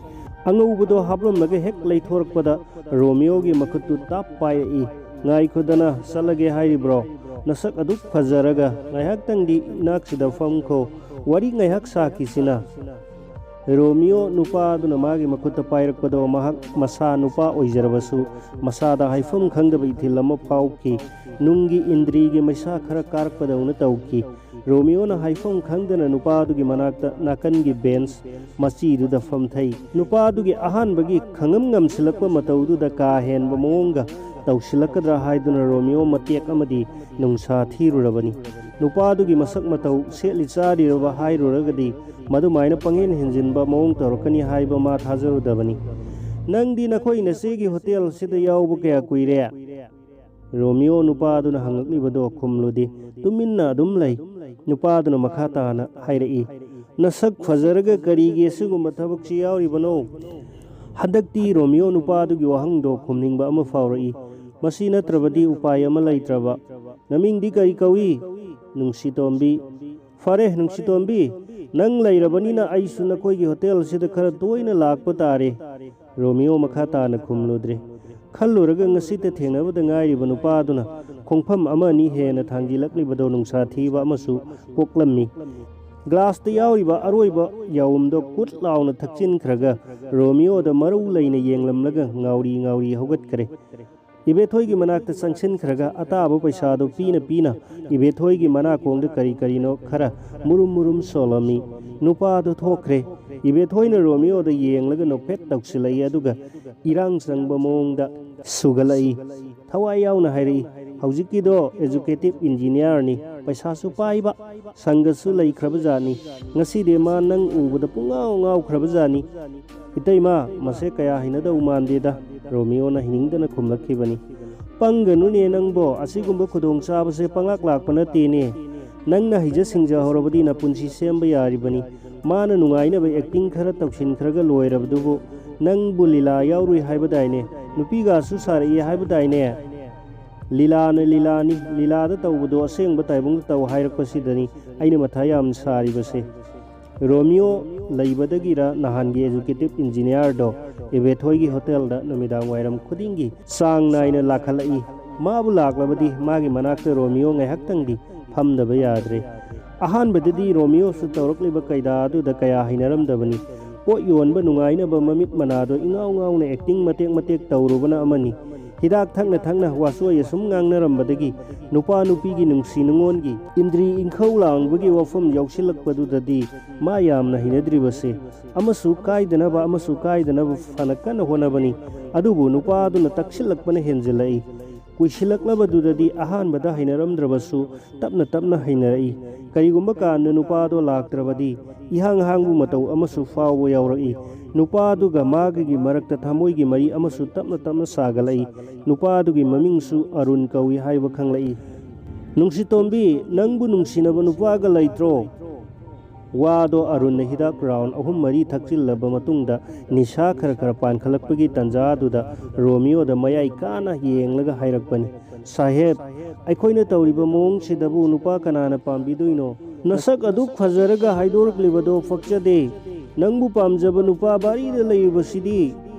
ꯑꯉꯧꯕꯗꯣ ꯍꯥꯞꯂꯝꯂꯒ ꯍꯦꯛ ꯂꯩꯊꯣꯔꯛꯄꯗ ꯔꯣꯃꯤꯌꯣꯒꯤ ꯃꯈꯨꯠꯇꯨ ꯇꯥꯞ ꯄꯥꯏꯔꯛꯏ꯫ "ꯉꯥꯏꯈꯣꯗꯅ, ꯆꯠꯂꯒꯦ ꯍꯥꯏꯔꯤꯕ꯭ꯔꯣ? ꯅꯁꯛ ꯑꯗꯨꯛ ꯐꯖꯔꯒ ꯉꯥꯏꯍꯥꯛꯇꯪꯗꯤ ꯏꯅꯥꯛꯁꯤꯗ ꯐꯝꯈꯣ, ꯋꯥꯔꯤ ꯉꯥꯏꯍꯥꯛ ꯁꯥꯈꯤꯁꯤꯅ"꯫ ꯔꯣꯃꯤꯑꯣ ꯅꯨꯄꯥ ꯑꯗꯨꯅ ꯃꯥꯒꯤ ꯃꯈꯨꯠꯇ ꯄꯥꯏꯔꯛꯄꯗꯣ ꯃꯍꯥꯛ ꯃꯁꯥ ꯅꯨꯄꯥ ꯑꯣꯏꯖꯔꯕꯁꯨ ꯃꯁꯥꯗ ꯍꯥꯏꯐꯝ ꯈꯪꯗꯕ ꯏꯊꯤꯜ ꯑꯃ ꯐꯥꯎꯈꯤ꯫ ꯅꯨꯡꯒꯤ ꯏꯟꯗ꯭ꯔꯤꯒꯤ ꯃꯩꯁꯥ ꯈꯔ ꯀꯥꯔꯛꯄꯗꯧꯅ ꯇꯧꯈꯤ꯫ ꯔꯣꯃꯤꯑꯣꯅ ꯍꯥꯏꯐꯝ ꯈꯪꯗꯅ ꯅꯨꯄꯥ ꯑꯗꯨꯒꯤ ꯃꯅꯥꯛꯇ ꯅꯥꯀꯟꯒꯤ ꯕꯦꯟꯁ ꯃꯆꯤꯗꯨꯗ ꯐꯝꯊꯩ꯫ ꯅꯨꯄꯥ ꯑꯗꯨꯒꯤ ꯑꯍꯥꯟꯕꯒꯤ ꯈꯪꯉꯝ ꯉꯝꯁꯤꯜꯂꯛꯄ ꯃꯇꯧꯗꯨꯗ ꯀꯥ ꯍꯦꯟꯕ ꯃꯑꯣꯡꯒ ꯇꯧꯁꯤꯜꯂꯛꯀꯗ꯭ꯔꯥ ꯍꯥꯏꯗꯨꯅ ꯔꯣꯃꯤꯑꯣ ꯃꯇꯦꯛ ꯑꯃꯗꯤ ꯅꯨꯡꯁꯥ ꯊꯤꯔꯨꯔꯕꯅꯤ꯫ ꯅꯨꯄꯥ ꯑꯗꯨꯒꯤ ꯃꯁꯛ ꯃꯇꯧ, ꯁꯦꯠꯂꯤ ꯆꯥꯔꯤꯔꯕ ꯍꯥꯏꯔꯨꯔꯒꯗꯤ ꯃꯗꯨꯃꯥꯏꯅ ꯄꯪꯍꯦꯟ ꯍꯦꯟꯖꯤꯟꯕ ꯃꯑꯣꯡ ꯇꯧꯔꯛꯀꯅꯤ ꯍꯥꯏꯕ ꯃꯥ ꯊꯥꯖꯔꯨꯗꯕꯅꯤ꯫ "ꯅꯪꯗꯤ ꯅꯈꯣꯏ ꯅꯆꯦꯒꯤ ꯍꯣꯇꯦꯜꯁꯤꯗ ꯌꯥꯎꯕ ꯀꯌꯥ ꯀꯨꯏꯔꯦ?" ꯔꯣꯃꯤꯑꯣ ꯅꯨꯄꯥ ꯑꯗꯨꯅ ꯍꯪꯂꯛꯂꯤꯕꯗꯣ ꯈꯨꯝꯂꯨꯗꯦ꯫ ꯇꯨꯃꯤꯟꯅ ꯑꯗꯨꯝ ꯂꯩ꯫ ꯅꯨꯄꯥ ꯑꯗꯨꯅ ꯃꯈꯥ ꯇꯥꯅ ꯍꯥꯏꯔꯛꯏ, "ꯅꯁꯛ ꯐꯖꯔꯒ ꯀꯔꯤꯒꯤ ꯑꯁꯤꯒꯨꯝꯕ ꯊꯕꯛꯁꯤ ꯌꯥꯎꯔꯤꯕꯅꯣ?" ꯍꯟꯗꯛꯇꯤ ꯔꯣꯃꯤꯑꯣ ꯅꯨꯄꯥ ꯑꯗꯨꯒꯤ ꯋꯥꯍꯪꯗꯣ ꯈꯨꯝꯅꯤꯡꯕ ꯑꯃ ꯐꯥꯎꯔꯛꯏ꯫ ꯃꯁꯤ ꯅꯠꯇ꯭ꯔꯕꯗꯤ ꯎꯄꯥꯏ ꯑꯃ ꯂꯩꯇ꯭ꯔꯕ꯫ "ꯅꯃꯤꯡꯗꯤ ꯀꯔꯤ ꯀꯧꯏ?" "ꯅꯨꯡꯁꯤꯇꯣꯝꯕꯤ"꯫ "ꯐꯔꯦ, ꯅꯨꯡꯁꯤꯇꯣꯝꯕꯤ, ꯅꯪ ꯂꯩꯔꯕꯅꯤꯅ ꯑꯩꯁꯨ ꯅꯈꯣꯏꯒꯤ ꯍꯣꯇꯦꯜꯁꯤꯗ ꯈꯔ ꯇꯣꯏꯅ ꯂꯥꯛꯄ ꯇꯥꯔꯦ"꯫ ꯔꯣꯃꯤꯑꯣ ꯃꯈꯥ ꯇꯥꯅ ꯈꯨꯝꯂꯨꯗ꯭ꯔꯦ꯫ ꯈꯜꯂꯨꯔꯒ ꯉꯁꯤꯇ ꯊꯦꯡꯅꯕꯗ ꯉꯥꯏꯔꯤꯕ ꯅꯨꯄꯥ ꯑꯗꯨꯅ ꯈꯣꯡꯐꯝ ꯑꯃ ꯑꯅꯤ ꯍꯦꯟꯅ ꯊꯥꯡꯖꯤꯜꯂꯛꯂꯤꯕꯗꯣ ꯅꯨꯡꯁꯥ ꯊꯤꯕ ꯑꯃꯁꯨ ꯄꯣꯛꯂꯝꯃꯤ꯫ ꯒ꯭ꯂꯥꯁꯇ ꯌꯥꯎꯔꯤꯕ ꯑꯔꯣꯏꯕ ꯌꯥꯎꯝꯗꯣ ꯀꯨꯠ ꯂꯥꯎꯅ ꯊꯛꯆꯤꯟꯈ꯭ꯔꯒ ꯔꯣꯃꯤꯑꯣꯗ ꯃꯔꯧ ꯂꯩꯅ ꯌꯦꯡꯂꯝꯂꯒ ꯉꯥꯎꯔꯤ ꯉꯥꯎꯔꯤ ꯍꯧꯒꯠꯈ꯭ꯔꯦ꯫ ꯏꯕꯦꯊꯣꯏꯒꯤ ꯃꯅꯥꯛꯇ ꯆꯪꯁꯤꯟꯈ꯭ꯔꯒ ꯑꯇꯥꯕ ꯄꯩꯁꯥꯗꯨ ꯄꯤꯅ ꯄꯤꯅ ꯏꯕꯦꯊꯣꯏꯒꯤ ꯃꯅꯥꯀꯣꯡꯗ ꯀꯔꯤ ꯀꯔꯤꯅꯣ ꯈꯔ ꯃꯨꯔꯨꯝ ꯃꯨꯔꯨꯝ ꯁꯣꯜꯂꯝꯃꯤ꯫ ꯅꯨꯄꯥꯗꯨ ꯊꯣꯛꯈ꯭ꯔꯦ꯫ ꯏꯕꯦꯊꯣꯏꯅ ꯔꯣꯃꯤꯑꯣꯗ ꯌꯦꯡꯂꯒ ꯅꯣꯛꯐꯦꯠ ꯇꯧꯁꯤꯜꯂꯛꯏ, ꯑꯗꯨꯒ ꯏꯔꯥꯡ ꯆꯪꯕ ꯃꯑꯣꯡꯗ ꯁꯨꯒꯠꯂꯛꯏ꯫ ꯊꯋꯥꯏ ꯌꯥꯎꯅ ꯍꯥꯏꯔꯛꯏ, "ꯍꯧꯖꯤꯛꯀꯤꯗꯣ ꯑꯦꯖꯨꯀꯦꯇꯤꯞ ꯏꯟꯖꯤꯅꯤꯌꯥꯔꯅꯤ, ꯄꯩꯁꯥꯁꯨ ꯄꯥꯏꯕ, ꯁꯪꯒꯁꯨ ꯂꯩꯈ꯭ꯔꯕ ꯖꯥꯠꯅꯤ꯫ ꯉꯁꯤꯗꯤ ꯃꯥ ꯅꯪ ꯎꯕꯗ ꯄꯨꯡꯉꯥꯎ ꯉꯥꯎꯈ꯭ꯔꯕ ꯖꯥꯠꯅꯤ"꯫ "ꯏꯇꯩꯃ, ꯃꯁꯦ ꯀꯌꯥ ꯍꯩꯅꯗꯧ ꯃꯥꯟꯗꯦꯗ"꯫ ꯔꯣꯃꯤꯑꯣꯅ ꯍꯩꯅꯤꯡꯗꯅ ꯈꯨꯝꯂꯛꯈꯤꯕꯅꯤ꯫ "ꯄꯪꯒꯅꯨꯅꯦ ꯅꯪꯕꯣ, ꯑꯁꯤꯒꯨꯝꯕ ꯈꯨꯗꯣꯡꯆꯥꯕꯁꯦ ꯄꯪꯂꯥꯛ ꯂꯥꯛꯄ ꯅꯠꯇꯦꯅꯦ꯫ ꯅꯪꯅ ꯍꯩꯖ ꯁꯤꯡꯖꯍꯧꯔꯕꯗꯤ ꯅꯄꯨꯟꯁꯤ ꯁꯦꯝꯕ ꯌꯥꯔꯤꯕꯅꯤ꯫ ꯃꯥꯅ ꯅꯨꯡꯉꯥꯏꯅꯕ ꯑꯦꯛꯇꯤꯡ ꯈꯔ ꯇꯧꯁꯤꯟꯈ꯭ꯔꯒ ꯂꯣꯏꯔꯕꯗꯨꯕꯨ ꯅꯪꯕꯨ ꯂꯤꯂꯥ ꯌꯥꯎꯔꯨꯏ ꯍꯥꯏꯕꯗꯥꯏꯅꯦ? ꯅꯨꯄꯤꯒꯁꯨ ꯁꯥꯔꯛꯏ ꯍꯥꯏꯕꯗꯥꯏꯅꯦ?" "ꯂꯤꯂꯥꯅ ꯂꯤꯂꯥꯅꯤ, ꯂꯤꯂꯥꯗ ꯇꯧꯕꯗꯣ ꯑꯁꯦꯡꯕ ꯇꯥꯏꯕꯪꯗ ꯇꯧ ꯍꯥꯏꯔꯛꯄꯁꯤꯗꯅꯤ ꯑꯩꯅ ꯃꯊꯥ ꯌꯥꯝ ꯁꯥꯔꯤꯕꯁꯦ"꯫ ꯔꯣꯃꯤꯑꯣ ꯂꯩꯕꯗꯒꯤꯔ ꯅꯍꯥꯟꯒꯤ ꯑꯦꯖꯨꯀꯦꯇꯤꯞ ꯏꯟꯖꯤꯅꯤꯌꯥꯔꯗꯣ ꯏꯕꯦꯊꯣꯏꯒꯤ ꯍꯣꯇꯦꯜꯗ ꯅꯨꯃꯤꯗꯥꯡ ꯋꯥꯏꯔꯝ ꯈꯨꯗꯤꯡꯒꯤ ꯆꯥꯡ ꯅꯥꯏꯅ ꯂꯥꯛꯈꯠꯂꯛꯏ꯫ ꯃꯥꯕꯨ ꯂꯥꯛꯂꯕꯗꯤ ꯃꯥꯒꯤ ꯃꯅꯥꯛꯇ ꯔꯣꯃꯤꯌꯣ ꯉꯥꯏꯍꯥꯛꯇꯪꯗꯤ ꯐꯝꯗꯕ ꯌꯥꯗ꯭ꯔꯦ꯫ ꯑꯍꯥꯟꯕꯗꯗꯤ ꯔꯣꯃꯤꯌꯣꯁꯨ ꯇꯧꯔꯛꯂꯤꯕ ꯀꯩꯗꯥ ꯑꯗꯨꯗ ꯀꯌꯥ ꯍꯩꯅꯔꯝꯗꯕꯅꯤ꯫ ꯄꯣꯠ ꯌꯣꯟꯕ ꯅꯨꯡꯉꯥꯏꯅꯕ ꯃꯃꯤꯠ ꯃꯅꯥꯗꯣ ꯏꯉꯥꯎ ꯉꯥꯎꯅ ꯑꯦꯛꯇꯤꯡ ꯃꯇꯦꯛ ꯃꯇꯦꯛ ꯇꯧꯔꯨꯕꯅ ꯑꯃꯅꯤ꯫ ꯍꯤꯗꯥꯛ ꯊꯛꯅ ꯊꯛꯅ ꯋꯥꯆꯣꯏ ꯑꯁꯨꯝ ꯉꯥꯡꯅꯔꯝꯕꯗꯒꯤ ꯅꯨꯄꯥ ꯅꯨꯄꯤꯒꯤ ꯅꯨꯡꯁꯤ ꯅꯨꯡꯉꯣꯟꯒꯤ ꯏꯟꯗ꯭ꯔꯤ ꯏꯪꯈꯧ ꯂꯥꯡꯕꯒꯤ ꯋꯥꯐꯝ ꯌꯥꯎꯁꯤꯜꯂꯛꯄꯗꯨꯗꯗꯤ ꯃꯥ ꯌꯥꯝꯅ ꯍꯩꯅꯗ꯭ꯔꯤꯕꯁꯦ꯫ ꯑꯃꯁꯨ ꯀꯥꯏꯗꯅꯕ, ꯑꯃꯁꯨ ꯀꯥꯏꯗꯅꯕ ꯐꯅ ꯀꯟꯅ ꯍꯣꯠꯅꯕꯅꯤ꯫ ꯑꯗꯨꯕꯨ ꯅꯨꯄꯥ ꯑꯗꯨꯅ ꯇꯛꯁꯤꯜꯂꯛꯄꯅ ꯍꯦꯟꯖꯤꯜꯂꯛꯏ꯫ ꯀꯨꯏꯁꯤꯜꯂꯛꯂꯕꯗꯨꯗꯗꯤ ꯑꯍꯥꯟꯕꯗ ꯍꯩꯅꯔꯝꯗ꯭ꯔꯕꯁꯨ ꯇꯞꯅ ꯇꯞꯅ ꯍꯩꯅꯔꯛꯏ꯫ ꯀꯔꯤꯒꯨꯝꯕ ꯀꯥꯟꯗ ꯅꯨꯄꯥꯗꯣ ꯂꯥꯛꯇ꯭ꯔꯕꯗꯤ ꯏꯍꯥꯡ ꯍꯥꯡꯕ ꯃꯇꯧ ꯑꯃꯁꯨ ꯐꯥꯎꯕ ꯌꯥꯎꯔꯛꯏ꯫ ꯅꯨꯄꯥꯗꯨꯒ ꯃꯥꯒꯒꯤ ꯃꯔꯛꯇ ꯊꯃꯣꯏꯒꯤ ꯃꯔꯤ ꯑꯃꯁꯨ ꯇꯞꯅ ꯇꯞꯅ ꯁꯥꯒꯠꯂꯛꯏ꯫ ꯅꯨꯄꯥꯗꯨꯒꯤ ꯃꯃꯤꯡꯁꯨ ꯑꯔꯨꯟ ꯀꯧꯏ ꯍꯥꯏꯕ ꯈꯪꯂꯛꯏ꯫ "ꯅꯨꯡꯁꯤꯇꯣꯝꯕꯤ, ꯅꯪꯕꯨ ꯅꯨꯡꯁꯤꯅꯕ ꯅꯨꯄꯥꯒ ꯂꯩꯇ꯭ꯔꯣ?" ꯋꯥꯗꯣ ꯑꯔꯨꯟꯅ ꯍꯤꯗꯥꯛ ꯔꯥꯎꯟ ꯑꯍꯨꯝ ꯃꯔꯤ ꯊꯛꯆꯤꯜꯂꯕ ꯃꯇꯨꯡꯗ ꯅꯤꯁꯥ ꯈꯔ ꯈꯔ ꯄꯥꯟꯈꯠꯂꯛꯄꯒꯤ ꯇꯥꯟꯖꯥꯗꯨꯗ ꯔꯣꯃꯤꯌꯣꯗ ꯃꯌꯥꯏ ꯀꯥꯅ ꯌꯦꯡꯂꯒ ꯍꯥꯏꯔꯛꯄꯅꯤ, "ꯁꯥꯍꯦꯕ, ꯑꯩꯈꯣꯏꯅ ꯇꯧꯔꯤꯕ ꯃꯑꯣꯡꯁꯤꯗꯕꯨ ꯅꯨꯄꯥ ꯀꯅꯥꯅ ꯄꯥꯝꯕꯤꯗꯣꯏꯅꯣ? ꯅꯁꯛ ꯑꯗꯨꯛ ꯐꯖꯔꯒ ꯍꯥꯏꯗꯣꯔꯛꯂꯤꯕꯗꯣ ꯄꯛꯆꯗꯦ꯫ ꯅꯪꯕꯨ ꯄꯥꯝꯖꯕ ꯅꯨꯄꯥ ꯕꯥꯔꯤꯗ ꯂꯩꯔꯤꯕꯁꯤꯗꯤ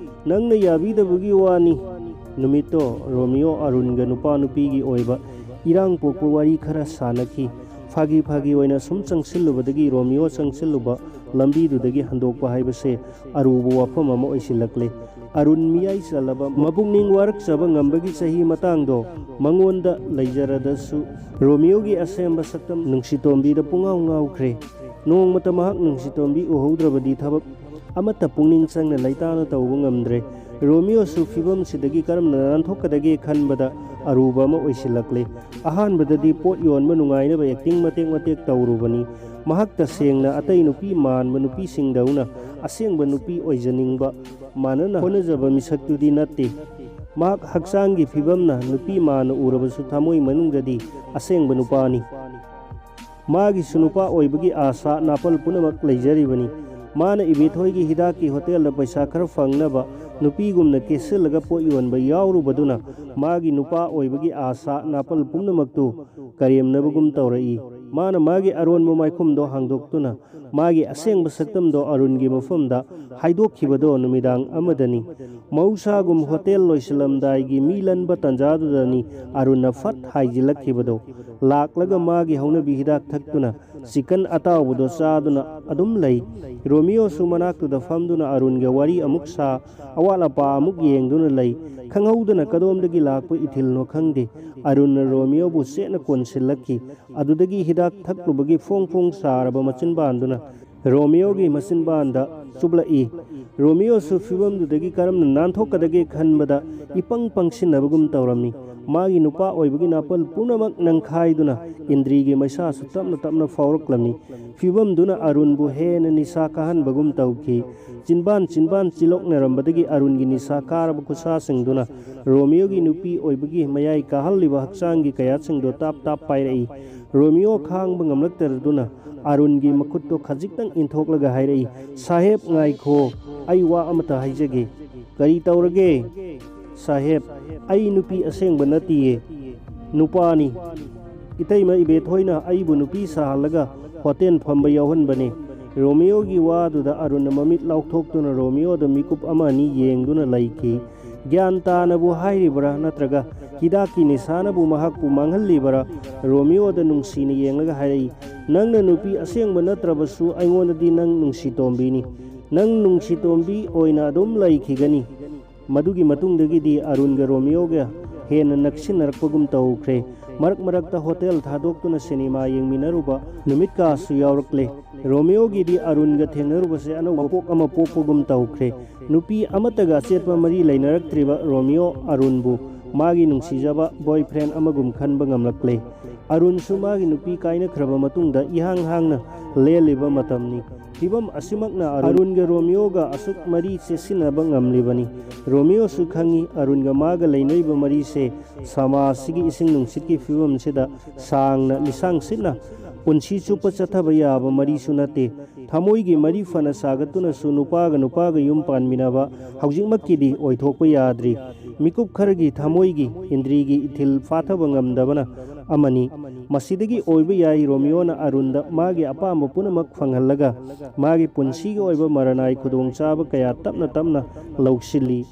ꯅꯪꯅ ꯌꯥꯕꯤꯗꯕꯒꯤ ꯋꯥꯅꯤ"꯫ ꯅꯨꯃꯤꯠꯇꯣ ꯔꯣꯃꯤꯌꯣ ꯑꯔꯨꯟꯒ ꯅꯨꯄꯥ ꯅꯨꯄꯤꯒꯤ ꯑꯣꯏꯕ ꯏꯔꯥꯡ ꯄꯣꯛꯄ ꯋꯥꯔꯤ ꯈꯔ ꯁꯥꯟꯅꯈꯤ꯫ ꯐꯥꯒꯤ ꯐꯥꯒꯤ ꯑꯣꯏꯅ ꯁꯨꯝ ꯆꯪꯁꯤꯜꯂꯨꯕꯗꯒꯤ ꯔꯣꯃꯤꯌꯣ ꯆꯪꯁꯤꯜꯂꯨꯕ ꯂꯝꯕꯤꯗꯨꯗꯒꯤ ꯍꯟꯗꯣꯛꯄ ꯍꯥꯏꯕꯁꯦ ꯑꯔꯨꯕ ꯋꯥꯐꯝ ꯑꯃ ꯑꯣꯏꯁꯤꯜꯂꯛꯂꯦ꯫ ꯑꯔꯨꯟ ꯃꯤꯌꯥꯏ ꯆꯜꯂꯕ, ꯃꯄꯨꯛꯅꯤꯡ ꯋꯥꯔꯛꯆꯕ ꯉꯝꯕꯒꯤ ꯆꯍꯤ ꯃꯇꯥꯡꯗꯣ ꯃꯉꯣꯟꯗ ꯂꯩꯖꯔꯗꯁꯨ, ꯔꯣꯃꯤꯌꯣꯒꯤ ꯑꯁꯦꯡꯕ ꯁꯛꯇꯝ ꯅꯨꯡꯁꯤꯇꯣꯝꯕꯤꯗ ꯄꯨꯡꯉꯥꯎ ꯉꯥꯎꯈ꯭ꯔꯦ꯫ ꯅꯣꯡꯃꯇ ꯃꯍꯥꯛ ꯅꯨꯡꯁꯤꯇꯣꯝꯕꯤ ꯎꯍꯧꯗ꯭ꯔꯕꯗꯤ ꯊꯕꯛ ꯑꯃꯠꯇ ꯄꯨꯛꯅꯤꯡ ꯆꯪꯅ ꯂꯩꯇꯥꯅ ꯇꯧꯕ ꯉꯝꯗ꯭ꯔꯦ꯫ ꯔꯣꯃꯤꯌꯣꯁꯨ ꯐꯤꯕꯝꯁꯤꯗꯒꯤ ꯀꯔꯝꯅ ꯅꯥꯟꯊꯣꯛꯀꯗꯒꯦ ꯈꯟꯕꯗ ꯑꯔꯨꯕ ꯑꯃ ꯑꯣꯏꯁꯤꯜꯂꯛꯂꯦ꯫ ꯑꯍꯥꯟꯕꯗꯗꯤ ꯄꯣꯠ ꯌꯣꯟꯕ ꯅꯨꯡꯉꯥꯏꯅꯕ ꯑꯦꯛꯇꯤꯡ ꯃꯇꯦꯛ ꯃꯇꯦꯛ ꯇꯧꯔꯨꯕꯅꯤ꯫ ꯃꯍꯥꯛ ꯇꯁꯦꯡꯅ ꯑꯇꯩ ꯅꯨꯄꯤ ꯃꯥꯟꯕ ꯅꯨꯄꯤꯁꯤꯡꯗꯧꯅ ꯑꯁꯦꯡꯕ ꯅꯨꯄꯤ ꯑꯣꯏꯖꯅꯤꯡꯕ ꯃꯥꯟꯅꯅ ꯍꯣꯠꯅꯖꯕ ꯃꯤꯁꯛꯇꯨꯗꯤ ꯅꯠꯇꯦ꯫ ꯃꯍꯥꯛ ꯍꯛꯆꯥꯡꯒꯤ ꯐꯤꯕꯝꯅ ꯅꯨꯄꯤ ꯃꯥꯟꯅ ꯎꯔꯕꯁꯨ ꯊꯃꯣꯏ ꯃꯅꯨꯡꯗꯗꯤ ꯑꯁꯦꯡꯕ ꯅꯨꯄꯥꯅꯤ꯫ ꯃꯥꯒꯤꯁꯨ ꯅꯨꯄꯥ ꯑꯣꯏꯕꯒꯤ ꯑꯥꯁꯥ ꯅꯥꯄꯜ ꯄꯨꯝꯅꯃꯛ ꯂꯩꯖꯔꯤꯕꯅꯤ꯫ ꯃꯥꯅ ꯏꯕꯦꯊꯣꯏꯒꯤ ꯍꯤꯗꯥꯛꯀꯤ ꯍꯣꯇꯦꯜꯗ ꯄꯩꯁꯥ ꯈꯔ ꯐꯪꯅꯕ ꯅꯨꯄꯤꯒꯨꯝꯅ ꯀꯦꯁꯤꯜꯂꯒ ꯄꯣꯠ ꯌꯣꯟꯕ ꯌꯥꯎꯔꯨꯕꯗꯨꯅ ꯃꯥꯒꯤ ꯅꯨꯄꯥ ꯑꯣꯏꯕꯒꯤ ꯑꯥꯁꯥ ꯅꯥꯄꯜ ꯄꯨꯝꯅꯃꯛꯇꯨ ꯀꯔꯦꯝꯅꯕꯒꯨꯝ ꯇꯧꯔꯛꯏ꯫ ꯃꯥꯅ ꯃꯥꯒꯤ ꯑꯔꯣꯟꯕ ꯃꯥꯏꯈꯨꯝꯗꯣ ꯍꯥꯡꯗꯣꯛꯇꯨꯅ ꯃꯥꯒꯤ ꯑꯁꯦꯡꯕ ꯁꯛꯇꯝꯗꯣ ꯑꯔꯨꯟꯒꯤ ꯃꯐꯝꯗ ꯍꯥꯏꯗꯣꯛꯈꯤꯕꯗꯣ ꯅꯨꯃꯤꯗꯥꯡ ꯑꯃꯗꯅꯤ꯫ ꯃꯍꯧꯁꯥꯒꯨꯝ ꯍꯣꯇꯦꯜ ꯂꯣꯏꯁꯤꯜꯂꯝꯗꯥꯏꯒꯤ ꯃꯤ ꯂꯟꯕ ꯇꯥꯟꯖꯥꯗꯨꯗꯅꯤ ꯑꯔꯨꯟꯅ ꯐꯠ ꯍꯥꯏꯖꯤꯜꯂꯛꯈꯤꯕꯗꯣ꯫ ꯂꯥꯛꯂꯒ ꯃꯥꯒꯤ ꯍꯧꯅꯕꯤ ꯍꯤꯗꯥꯛ ꯊꯛꯇꯨꯅ ꯆꯤꯀꯟ ꯑꯇꯥꯎꯕꯗꯣ ꯆꯥꯗꯨꯅ ꯑꯗꯨꯝ ꯂꯩ꯫ ꯔꯣꯃꯤꯌꯣꯁꯨ ꯃꯅꯥꯛꯇꯨꯗ ꯐꯝꯗꯨꯅ ꯑꯔꯨꯟꯒ ꯋꯥꯔꯤ ꯑꯃꯨꯛ ꯁꯥ, ꯑꯋꯥꯠ ꯑꯄꯥ ꯑꯃꯨꯛ ꯌꯦꯡꯗꯨꯅ ꯂꯩ꯫ ꯈꯪꯍꯧꯗꯅ ꯀꯗꯣꯝꯗꯒꯤ ꯂꯥꯛꯄ ꯏꯊꯤꯜꯅꯣ ꯈꯪꯗꯦ, ꯑꯔꯨꯟꯅ ꯔꯣꯃꯤꯌꯣꯕꯨ ꯆꯦꯠꯅ ꯀꯣꯟꯁꯤꯜꯂꯛꯈꯤ꯫ ꯑꯗꯨꯗꯒꯤ ꯍꯤꯗꯥꯛ ꯊꯛꯂꯨꯕꯒꯤ ꯐꯣꯡ ꯐꯣꯡ ꯁꯥꯔꯕ ꯃꯆꯤꯟꯕꯥꯟꯗꯨꯅ ꯔꯣꯃꯤꯌꯣꯒꯤ ꯃꯆꯤꯟꯕꯥꯟꯗ ꯆꯨꯞꯂꯛꯏ꯫ ꯔꯣꯃꯤꯌꯣꯁꯨ ꯐꯤꯕꯝꯗꯨꯗꯒꯤ ꯀꯔꯝꯅ ꯅꯥꯟꯊꯣꯛꯀꯗꯒꯦ ꯈꯟꯕꯗ ꯏꯄꯪ ꯄꯪꯁꯤꯟꯅꯕꯒꯨꯝ ꯇꯧꯔꯝꯃꯤ꯫ ꯃꯥꯒꯤ ꯅꯨꯄꯥ ꯑꯣꯏꯕꯒꯤ ꯅꯥꯄꯜ ꯄꯨꯝꯅꯃꯛ ꯅꯪꯈꯥꯏꯗꯨꯅ ꯏꯟꯗ꯭ꯔꯤꯒꯤ ꯃꯩꯁꯥꯁꯨ ꯇꯞꯅ ꯇꯞꯅ ꯐꯥꯎꯔꯛꯂꯝꯃꯤ꯫ ꯐꯤꯕꯝꯗꯨꯅ ꯑꯔꯨꯟꯕꯨ ꯍꯦꯟꯅ ꯅꯤꯁꯥ ꯀꯥꯍꯟꯕꯒꯨꯝ ꯇꯧꯈꯤ꯫ ꯆꯤꯟꯕꯥꯟ ꯆꯤꯟꯕꯥꯟ ꯆꯤꯜꯂꯣꯛꯅꯔꯝꯕꯗꯒꯤ ꯑꯔꯨꯟꯒꯤ ꯅꯤꯁꯥ ꯀꯥꯔꯕ ꯈꯨꯠꯁꯥꯁꯤꯡꯗꯨꯅ ꯔꯣꯃꯤꯌꯣꯒꯤ ꯅꯨꯄꯤ ꯑꯣꯏꯕꯒꯤ ꯃꯌꯥꯏ ꯀꯥꯍꯜꯂꯤꯕ ꯍꯛꯆꯥꯡꯒꯤ ꯀꯌꯥꯠꯁꯤꯡꯗꯣ ꯇꯥꯞ ꯇꯥꯞ ꯄꯥꯏꯔꯛꯏ꯫ ꯔꯣꯃꯤꯌꯣ ꯈꯥꯡꯕ ꯉꯝꯂꯛꯇꯗꯨꯅ ꯑꯔꯨꯟꯒꯤ ꯃꯈꯨꯠꯇꯣ ꯈꯖꯤꯛꯇꯪ ꯏꯟꯊꯣꯛꯂꯒ ꯍꯥꯏꯔꯛꯏ, "ꯁꯥꯍꯦꯕ, ꯉꯥꯏꯈꯣ, ꯑꯩ ꯋꯥ ꯑꯃꯇ ꯍꯥꯏꯖꯒꯦ꯫" "ꯀꯔꯤ ꯇꯧꯔꯒꯦ?" "ꯁꯥꯍꯦꯕ, ꯑꯩ ꯅꯨꯄꯤ ꯑꯁꯦꯡꯕ ꯅꯠꯇꯤꯌꯦ, ꯅꯨꯄꯥꯅꯤ꯫ ꯏꯇꯩꯃ ꯏꯕꯦꯊꯣꯏꯅ ꯑꯩꯕꯨ ꯅꯨꯄꯤ ꯁꯥꯍꯜꯂꯒ ꯍꯣꯇꯦꯜ ꯐꯝꯕ ꯌꯥꯎꯍꯟꯕꯅꯦ꯫" ꯔꯣꯃꯤꯌꯣꯒꯤ ꯋꯥꯗꯨꯗ ꯑꯔꯨꯟꯅ ꯃꯃꯤꯠ ꯂꯥꯎꯊꯣꯛꯇꯨꯅ ꯔꯣꯃꯤꯌꯣꯗ ꯃꯤꯀꯨꯞ ꯑꯃ ꯑꯅꯤ ꯌꯦꯡꯗꯨꯅ ꯂꯩꯈꯤ꯫ ꯒ꯭ꯌꯥꯟ ꯇꯥꯅꯕꯨ ꯍꯥꯏꯔꯤꯕꯔꯥ ꯅꯠꯇ꯭ꯔꯒ ꯍꯤꯗꯥꯛꯀꯤ ꯅꯤꯁꯥꯅꯕꯨ ꯃꯍꯥꯛꯄꯨ ꯃꯥꯡꯍꯜꯂꯤꯕꯔꯥ? ꯔꯣꯃꯤꯌꯣꯗ ꯅꯨꯡꯁꯤꯅ ꯌꯦꯡꯂꯒ ꯍꯥꯏꯔꯛꯏ, "ꯅꯪꯅ ꯅꯨꯄꯤ ꯑꯁꯦꯡꯕ ꯅꯠꯇ꯭ꯔꯕꯁꯨ ꯑꯩꯉꯣꯟꯗꯗꯤ ꯅꯪ ꯅꯨꯡꯁꯤꯇꯣꯝꯕꯤꯅꯤ꯫ ꯅꯪ ꯅꯨꯡꯁꯤꯇꯣꯝꯕꯤ ꯑꯣꯏꯅ ꯑꯗꯨꯝ ꯂꯩꯈꯤꯒꯅꯤ꯫" ꯃꯗꯨꯒꯤ ꯃꯇꯨꯡꯗꯒꯤꯗꯤ ꯑꯔꯨꯟꯒ ꯔꯣꯃꯤꯌꯣꯒ ꯍꯦꯟꯅ ꯅꯛꯁꯤꯟꯅꯔꯛꯄꯒꯨꯝ ꯇꯧꯈ꯭ꯔꯦ꯫ ꯃꯔꯛ ꯃꯔꯛꯇ ꯍꯣꯇꯦꯜ ꯊꯥꯗꯣꯛꯇꯨꯅ ꯁꯤꯅꯦꯃꯥ ꯌꯦꯡꯃꯤꯟꯅꯔꯨꯕ ꯅꯨꯃꯤꯠ ꯀꯌꯥꯁꯨ ꯌꯥꯎꯔꯛꯂꯦ꯫ ꯔꯣꯃꯤꯌꯣꯒꯤꯗꯤ ꯑꯔꯨꯟꯒ ꯊꯦꯡꯅꯔꯨꯕꯁꯦ ꯑꯅꯧꯕ ꯄꯣꯛ ꯑꯃ ꯄꯣꯛꯄꯒꯨꯝ ꯇꯧꯈ꯭ꯔꯦ꯫ ꯅꯨꯄꯤ ꯑꯃꯠꯇꯒ ꯑꯆꯦꯠꯄ ꯃꯔꯤ ꯂꯩꯅꯔꯛꯇ꯭ꯔꯤꯕ ꯔꯣꯃꯤꯌꯣ ꯑꯔꯨꯟꯕꯨ ꯃꯥꯒꯤ ꯅꯨꯡꯁꯤꯖꯕ boyfriend ꯑꯃꯒꯨꯝ ꯈꯟꯕ ꯉꯝꯂꯛꯂꯦ꯫ ꯑꯔꯨꯟꯁꯨ ꯃꯥꯒꯤ ꯅꯨꯄꯤ ꯀꯥꯏꯅꯈ꯭ꯔꯕ ꯃꯇꯨꯡꯗ ꯏꯍꯥꯡ ꯍꯥꯡꯅ ꯂꯦꯜꯂꯤꯕ ꯃꯇꯝꯅꯤ꯫ ꯐꯤꯕꯝ ꯑꯁꯤꯃꯛꯅ ꯑꯔꯨꯟꯒ ꯔꯣꯃꯤꯌꯣꯒ ꯑꯁꯨꯛ ꯃꯔꯤ ꯆꯦꯠꯁꯤꯟꯅꯕ ꯉꯝꯂꯤꯕꯅꯤ꯫ ꯔꯣꯃꯤꯌꯣꯁꯨ ꯈꯪꯏ, ꯑꯔꯨꯟꯒ ꯃꯥꯒ ꯂꯩꯅꯔꯤꯕ ꯃꯔꯤꯁꯦ ꯁꯃꯥꯖꯁꯤꯒꯤ ꯏꯁꯤꯡ ꯅꯨꯡꯁꯤꯠꯀꯤ ꯐꯤꯕꯝꯁꯤꯗ ꯁꯥꯡꯅ ꯂꯤꯁꯥꯡ ꯁꯤꯠꯅ ꯄꯨꯟꯁꯤ ꯆꯨꯞꯄ ꯆꯠꯊꯕ ꯌꯥꯕ ꯃꯔꯤꯁꯨ ꯅꯠꯇꯦ꯫ ꯊꯃꯣꯏꯒꯤ ꯃꯔꯤ ꯐꯅ ꯁꯥꯒꯠꯇꯨꯅꯁꯨ ꯅꯨꯄꯥꯒ ꯅꯨꯄꯥꯒ ꯌꯨꯝ ꯄꯥꯟꯃꯤꯟꯅꯕ ꯍꯧꯖꯤꯛꯃꯛꯀꯤꯗꯤ ꯑꯣꯏꯊꯣꯛꯄ ꯌꯥꯗ꯭ꯔꯤ꯫ ꯃꯤꯀꯨꯞ ꯈꯔꯒꯤ ꯊꯃꯣꯏꯒꯤ ꯏꯟꯗ꯭ꯔꯤꯒꯤ ꯏꯊꯤꯜ ꯐꯥꯊꯕ ꯉꯝꯗꯕꯅ ꯑꯃꯅꯤ꯫ ꯃꯁꯤꯗꯒꯤ ꯑꯣꯏꯕ ꯌꯥꯏ ꯔꯣꯃꯤꯌꯣꯅ ꯑꯔꯨꯟꯗ ꯃꯥꯒꯤ ꯑꯄꯥꯝꯕ ꯄꯨꯝꯅꯃꯛ ꯐꯪꯍꯜꯂꯒ ꯃꯥꯒꯤ ꯄꯨꯟꯁꯤꯒꯤ ꯑꯣꯏꯕ ꯃꯔꯅꯥꯏ ꯈꯨꯗꯣꯡꯆꯥꯕ ꯀꯌꯥ ꯇꯞꯅ ꯇꯞꯅ ꯂꯧꯁꯤꯜꯂꯤ꯫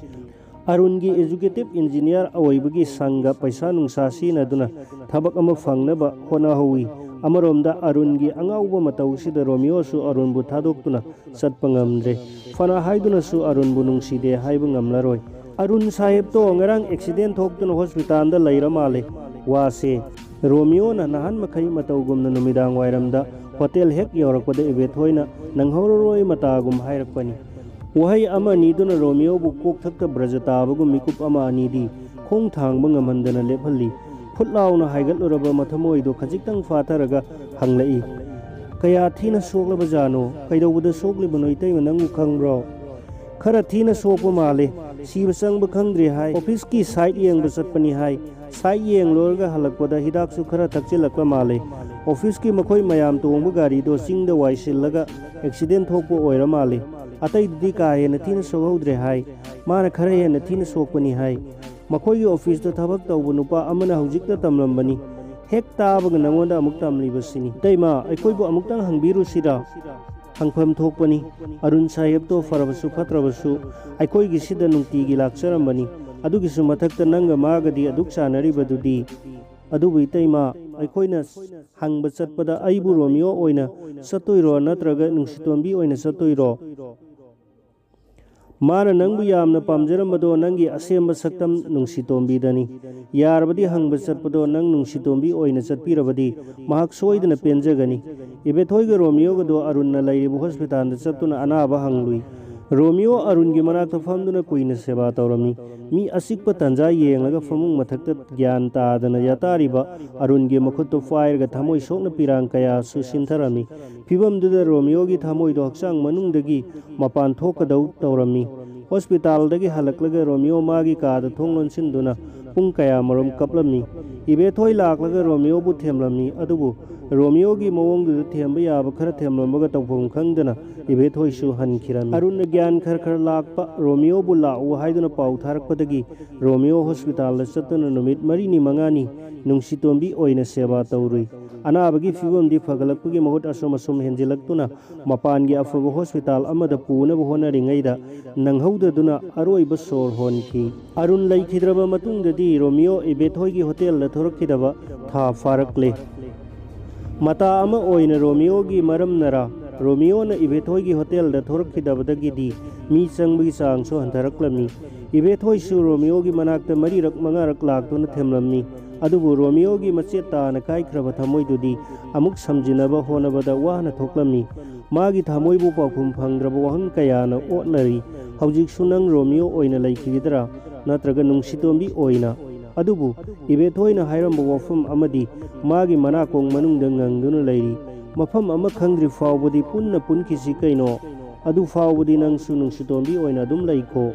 ꯑꯔꯨꯟꯒꯤ ꯑꯦꯖꯨꯀꯦꯇꯤꯚ ꯏꯟꯖꯤꯅꯤꯌꯥꯔ ꯑꯣꯏꯕꯒꯤ ꯁꯪꯒ ꯄꯩꯁꯥ ꯅꯨꯡꯁꯥ ꯁꯤꯖꯤꯟꯅꯗꯨꯅ ꯊꯕꯛ ꯑꯃ ꯐꯪꯅꯕ ꯍꯣꯠꯅꯍꯧꯏ꯫ ꯑꯃꯔꯣꯝꯗ ꯑꯔꯨꯟꯒꯤ ꯑꯉꯥꯎꯕ ꯃꯇꯧꯁꯤꯗ ꯔꯣꯃꯤꯌꯣꯁꯨ ꯑꯔꯨꯟꯕꯨ ꯊꯥꯗꯣꯛꯇꯨꯅ ꯆꯠꯄ ꯉꯝꯗ꯭ꯔꯦ꯫ ꯐꯅ ꯍꯥꯏꯗꯨꯅꯁꯨ ꯑꯔꯨꯟꯕꯨ ꯅꯨꯡꯁꯤꯗꯦ ꯍꯥꯏꯕ ꯉꯝꯂꯔꯣꯏ꯫ ꯑꯔꯨꯟ ꯁꯥꯍꯦꯕꯇꯣ ꯉꯔꯥꯡ ꯑꯦꯛꯁꯤꯗꯦꯟ ꯊꯣꯛꯇꯨꯅ ꯍꯣꯁꯄꯤꯇꯥꯜꯗ ꯂꯩꯔ ꯃꯥꯜꯂꯦ꯫ ꯋꯥꯁꯦ ꯔꯣꯃꯤꯌꯣꯅ ꯅꯍꯥꯟ ꯃꯈꯩ ꯃꯇꯧꯒꯨꯝꯅ ꯅꯨꯃꯤꯗꯥꯡ ꯋꯥꯏꯔꯝꯗ ꯍꯣꯇꯦꯜ ꯍꯦꯛ ꯌꯧꯔꯛꯄꯗ ꯏꯕꯦꯊꯣꯏꯅ ꯅꯪꯍꯧꯔꯔꯣꯏ ꯃꯇꯥꯒꯨꯝ ꯍꯥꯏꯔꯛꯄꯅꯤ꯫ ꯋꯥꯍꯩ ꯑꯃ ꯑꯅꯤꯗꯨꯅ ꯔꯣꯃꯤꯌꯣꯕꯨ ꯀꯣꯛꯊꯛꯇ ꯕ꯭ꯔꯖ ꯇꯥꯕꯒꯨꯝ ꯃꯤꯀꯨꯞ ꯑꯃ ꯑꯅꯤꯗꯤ ꯈꯣꯡ ꯊꯥꯡꯕ ꯉꯝꯍꯟꯗꯅ ꯂꯦꯞꯍꯜꯂꯤ꯫ ꯐꯨꯠ ꯂꯥꯎꯅ ꯍꯥꯏꯒꯠꯂꯨꯔꯕ ꯃꯊꯃꯣꯏꯗꯣ ꯈꯖꯤꯛꯇꯪ ꯐꯥꯊꯔꯒ ꯍꯪꯂꯛꯏ, "ꯀꯌꯥ ꯊꯤꯅ ꯁꯣꯛꯂꯕꯖꯥꯠꯅꯣ? ꯀꯩꯗꯧꯕꯗ ꯁꯣꯛꯂꯤꯕꯅꯣ ꯏꯇꯩꯃ, ꯅꯪꯕꯨ ꯈꯪꯕ꯭ꯔꯣ?" "ꯈꯔ ꯊꯤꯅ ꯁꯣꯛꯄ ꯃꯥꯜꯂꯦ꯫ ꯁꯤꯕ ꯆꯪꯕ ꯈꯪꯗ꯭ꯔꯤ ꯍꯥꯏ꯫ ꯑꯣꯐꯤꯁꯀꯤ ꯁꯥꯏꯠ ꯌꯦꯡꯕ ꯆꯠꯄꯅꯤ ꯍꯥꯏ꯫ ꯁꯥꯏꯠ ꯌꯦꯡꯂꯨꯔꯒ ꯍꯜꯂꯛꯄꯗ ꯍꯤꯗꯥꯛꯁꯨ ꯈꯔ ꯊꯛꯆꯤꯜꯂꯛꯄ ꯃꯥꯜꯂꯦ꯫ ꯑꯣꯐꯤꯁꯀꯤ ꯃꯈꯣꯏ ꯃꯌꯥꯝ ꯇꯣꯡꯕ ꯒꯥꯔꯤꯗꯣ ꯆꯤꯡꯗ ꯋꯥꯏꯁꯤꯜꯂꯒ ꯑꯦꯛꯁꯤꯗꯦꯟ ꯊꯣꯛꯄ ꯑꯣꯏꯔ ꯃꯥꯜꯂꯦ꯫ ꯑꯇꯩꯗꯨꯗꯤ ꯀꯥ ꯍꯦꯟꯅ ꯊꯤꯅ ꯁꯣꯛꯍꯧꯗ꯭ꯔꯦ ꯍꯥꯏ꯫ ꯃꯥꯅ ꯈꯔ ꯍꯦꯟꯅ ꯊꯤꯅ ꯁꯣꯛꯄꯅꯤ ꯍꯥꯏ꯫ ꯃꯈꯣꯏꯒꯤ ꯑꯣꯐꯤꯁꯇ ꯊꯕꯛ ꯇꯧꯕ ꯅꯨꯄꯥ ꯑꯃꯅ ꯍꯧꯖꯤꯛꯇ ꯇꯝꯂꯝꯕꯅꯤ꯫ ꯍꯦꯛ ꯇꯥꯕꯒ ꯅꯉꯣꯟꯗ ꯑꯃꯨꯛ ꯇꯝꯂꯤꯕꯁꯤꯅꯤ꯫ ꯏꯇꯩꯃ, ꯑꯩꯈꯣꯏꯕꯨ ꯑꯃꯨꯛꯇꯪ ꯍꯪꯕꯤꯔꯨꯁꯤꯔꯥ?" ꯍꯪꯐꯝ ꯊꯣꯛꯄꯅꯤ꯫ ꯑꯔꯨꯟ ꯁꯥꯍꯦꯕꯇꯣ ꯐꯔꯕꯁꯨ ꯐꯠꯇ꯭ꯔꯕꯁꯨ ꯑꯩꯈꯣꯏꯒꯤꯁꯤꯗ ꯅꯨꯡꯇꯤꯒꯤ ꯂꯥꯛꯆꯔꯝꯕꯅꯤ꯫ ꯑꯗꯨꯒꯤꯁꯨ ꯃꯊꯛꯇ ꯅꯪꯒ ꯃꯥꯒꯗꯤ ꯑꯗꯨꯛ ꯆꯥꯟꯅꯔꯤꯕꯗꯨꯗꯤ꯫ ꯑꯗꯨꯕꯨ ꯏꯇꯩꯃ, ꯑꯩꯈꯣꯏꯅ ꯍꯪꯕ ꯆꯠꯄꯗ ꯑꯩꯕꯨ ꯔꯣꯃꯤꯌꯣ ꯑꯣꯏꯅ ꯆꯠꯇꯣꯏꯔꯣ ꯅꯠꯇ꯭ꯔꯒ ꯅꯨꯡꯁꯤꯇꯣꯝꯕꯤ ꯑꯣꯏꯅ ꯆꯠꯇꯣꯏꯔꯣ? ꯃꯥꯅ ꯅꯪꯕꯨ ꯌꯥꯝꯅ ꯄꯥꯝꯖꯔꯝꯕꯗꯣ ꯅꯪꯒꯤ ꯑꯁꯦꯝꯕ ꯁꯛꯇꯝ ꯅꯨꯡꯁꯤꯇꯣꯝꯕꯤꯗꯅꯤ꯫ ꯌꯥꯔꯕꯗꯤ ꯍꯪꯕ ꯆꯠꯄꯗꯣ ꯅꯪ ꯅꯨꯡꯁꯤꯇꯣꯝꯕꯤ ꯑꯣꯏꯅ ꯆꯠꯄꯤꯔꯕꯗꯤ ꯃꯍꯥꯛ ꯁꯣꯏꯗꯅ ꯄꯦꯟꯖꯒꯅꯤ꯫ ꯏꯕꯦꯊꯣꯏꯒ ꯔꯣꯃꯤꯌꯣꯒꯗꯣ ꯑꯔꯨꯟꯅ ꯂꯩꯔꯤꯕ ꯍꯣꯁꯄꯤꯇꯥꯜꯗ ꯆꯠꯇꯨꯅ ꯑꯅꯥꯕ ꯍꯪꯂꯨꯏ꯫ ꯔꯣꯃꯤꯌꯣ ꯑꯔꯨꯟꯒꯤ ꯃꯅꯥꯛꯇ ꯐꯝꯗꯨꯅ ꯀꯨꯏꯅ ꯁꯦꯕꯥ ꯇꯧꯔꯝꯃꯤ꯫ ꯃꯤ ꯑꯆꯤꯛꯄ ꯇꯥꯟꯖꯥ ꯌꯦꯡꯂꯒ ꯐꯃꯨꯡ ꯃꯊꯛꯇ ꯒ꯭ꯌꯥꯟ ꯇꯥꯗꯅ ꯌꯥꯇꯥꯔꯤꯕ ꯑꯔꯨꯟꯒꯤ ꯃꯈꯨꯠꯇꯨ ꯄꯥꯏꯔꯒ ꯊꯃꯣꯏ ꯁꯣꯛꯅ ꯄꯤꯔꯥꯡ ꯀꯌꯥꯁꯨ ꯁꯤꯟꯊꯔꯝꯃꯤ꯫ ꯐꯤꯕꯝꯗꯨꯗ ꯔꯣꯃꯤꯌꯣꯒꯤ ꯊꯃꯣꯏꯗꯣ ꯍꯛꯆꯥꯡ ꯃꯅꯨꯡꯗꯒꯤ ꯃꯄꯥꯟ ꯊꯣꯛꯀꯗꯧ ꯇꯧꯔꯝꯃꯤ꯫ ꯍꯣꯁꯄꯤꯇꯥꯜꯗꯒꯤ ꯍꯜꯂꯛꯂꯒ ꯔꯣꯃꯤꯌꯣ ꯃꯥꯒꯤ ꯀꯥꯗ ꯊꯣꯡ ꯂꯣꯟꯁꯤꯟꯗꯨꯅ ꯄꯨꯡ ꯀꯌꯥꯃꯔꯣꯝ ꯀꯞꯂꯝꯃꯤ꯫ ꯏꯕꯦꯊꯣꯏ ꯂꯥꯛꯂꯒ ꯔꯣꯃꯤꯌꯣꯕꯨ ꯊꯦꯝꯂꯝꯃꯤ, ꯑꯗꯨꯕꯨ ꯔꯣꯃꯤꯌꯣꯒꯤ ꯃꯑꯣꯡꯗꯨꯗ ꯊꯦꯝꯕ ꯌꯥꯕ ꯈꯔ ꯊꯦꯝꯂꯝꯃꯒ ꯇꯧꯐꯝ ꯈꯪꯗꯅ ꯏꯕꯦꯊꯣꯏꯁꯨ ꯍꯟꯈꯤꯔꯝꯃꯤ꯫ ꯑꯔꯨꯟꯅ ꯒ꯭ꯌꯥꯟ ꯈꯔ ꯈꯔ ꯂꯥꯛꯄ, ꯔꯣꯃꯤꯌꯣꯕꯨ ꯂꯥꯛꯎ ꯍꯥꯏꯗꯨꯅ ꯄꯥꯎ ꯊꯥꯔꯛꯄꯗꯒꯤ ꯔꯣꯃꯤꯌꯣ ꯍꯣꯁꯄꯤꯇꯥꯜꯗ ꯆꯠꯇꯨꯅ ꯅꯨꯃꯤꯠ ꯃꯔꯤꯅꯤ ꯃꯉꯥꯅꯤ ꯅꯨꯡꯁꯤꯇꯣꯝꯕꯤ ꯑꯣꯏꯅ ꯁꯦꯕꯥ ꯇꯧꯔꯨꯏ꯫ ꯑꯅꯥꯕꯒꯤ ꯐꯤꯕꯝꯗꯤ ꯐꯒꯠꯂꯛꯄꯒꯤ ꯃꯍꯨꯠ ꯑꯁꯨꯝ ꯑꯁꯨꯝ ꯍꯦꯟꯖꯤꯜꯂꯛꯇꯨꯅ ꯃꯄꯥꯟꯒꯤ ꯑꯐꯕ ꯍꯣꯁꯄꯤꯇꯥꯜ ꯑꯃꯗ ꯄꯨꯅꯕ ꯍꯣꯠꯅꯔꯤꯉꯩꯗ ꯅꯪꯍꯧꯗꯗꯨꯅ ꯑꯔꯣꯏꯕ ꯁꯣꯔ ꯍꯣꯟꯈꯤ꯫ ꯑꯔꯨꯟ ꯂꯩꯈꯤꯗ꯭ꯔꯕ ꯃꯇꯨꯡꯗꯗꯤ ꯔꯣꯃꯤꯌꯣ ꯏꯕꯦꯊꯣꯏꯒꯤ ꯍꯣꯇꯦꯜꯗ ꯊꯣꯔꯛꯈꯤꯗꯕ ꯊꯥ ꯐꯥꯔꯛꯂꯦ꯫ ꯃꯇꯥ ꯑꯃ ꯑꯣꯏꯅ ꯔꯣꯃꯤꯌꯣꯒꯤ ꯃꯔꯝꯅꯔꯥ, ꯔꯣꯃꯤꯌꯣꯅ ꯏꯕꯦꯊꯣꯏꯒꯤ ꯍꯣꯇꯦꯜꯗ ꯊꯣꯔꯛꯈꯤꯗꯕꯗꯒꯤꯗꯤ ꯃꯤ ꯆꯪꯕꯒꯤ ꯆꯥꯡꯁꯨ ꯍꯟꯊꯔꯛꯂꯝꯃꯤ꯫ ꯏꯕꯦꯊꯣꯏꯁꯨ ꯔꯣꯃꯤꯌꯣꯒꯤ ꯃꯅꯥꯛꯇ ꯃꯔꯤꯔꯛ ꯃꯉꯥꯔꯛ ꯂꯥꯛꯇꯨꯅ ꯊꯦꯝꯂꯝꯃꯤ꯫ ꯑꯗꯨꯕꯨ ꯔꯣꯃꯤꯌꯣꯒꯤ ꯃꯆꯦꯠ ꯇꯥꯅ ꯀꯥꯏꯈ꯭ꯔꯕ ꯊꯃꯣꯏꯗꯨꯗꯤ ꯑꯃꯨꯛ ꯁꯝꯖꯤꯟꯅꯕ ꯍꯣꯠꯅꯕꯗ ꯋꯥꯅ ꯊꯣꯛꯂꯝꯃꯤ꯫ ꯃꯥꯒꯤ ꯊꯃꯣꯏꯕꯨ ꯄꯥꯎꯈꯨꯝ ꯐꯪꯗ꯭ꯔꯕ ꯋꯥꯍꯪ ꯀꯌꯥꯅ ꯑꯣꯠꯅꯔꯤ꯫ ꯍꯧꯖꯤꯛꯁꯨ ꯅꯪ ꯔꯣꯃꯤꯌꯣ ꯑꯣꯏꯅ ꯂꯩꯈꯤꯒꯗ꯭ꯔꯥ, ꯅꯠꯇ꯭ꯔꯒ ꯅꯨꯡꯁꯤꯇꯣꯝꯕꯤ ꯑꯣꯏꯅ? ꯑꯗꯨꯕꯨ ꯏꯕꯦꯊꯣꯏꯅ ꯍꯥꯏꯔꯝꯕ ꯋꯥꯐꯝ ꯑꯃꯗꯤ ꯃꯥꯒꯤ ꯃꯅꯥꯀꯣꯡ ꯃꯅꯨꯡꯗ ꯉꯪꯗꯨꯅ ꯂꯩꯔꯤ꯫ ꯃꯐꯝ ꯑꯃ ꯈꯪꯗ꯭ꯔꯤ ꯐꯥꯎꯕꯗꯤ ꯄꯨꯟꯅ ꯄꯨꯟꯈꯤꯁꯤ ꯀꯩꯅꯣ? ꯑꯗꯨ ꯐꯥꯎꯕꯗꯤ ꯅꯪꯁꯨ ꯅꯨꯡꯁꯤꯇꯣꯝꯕꯤ ꯑꯣꯏꯅ ꯑꯗꯨꯝ ꯂꯩꯈꯣ꯫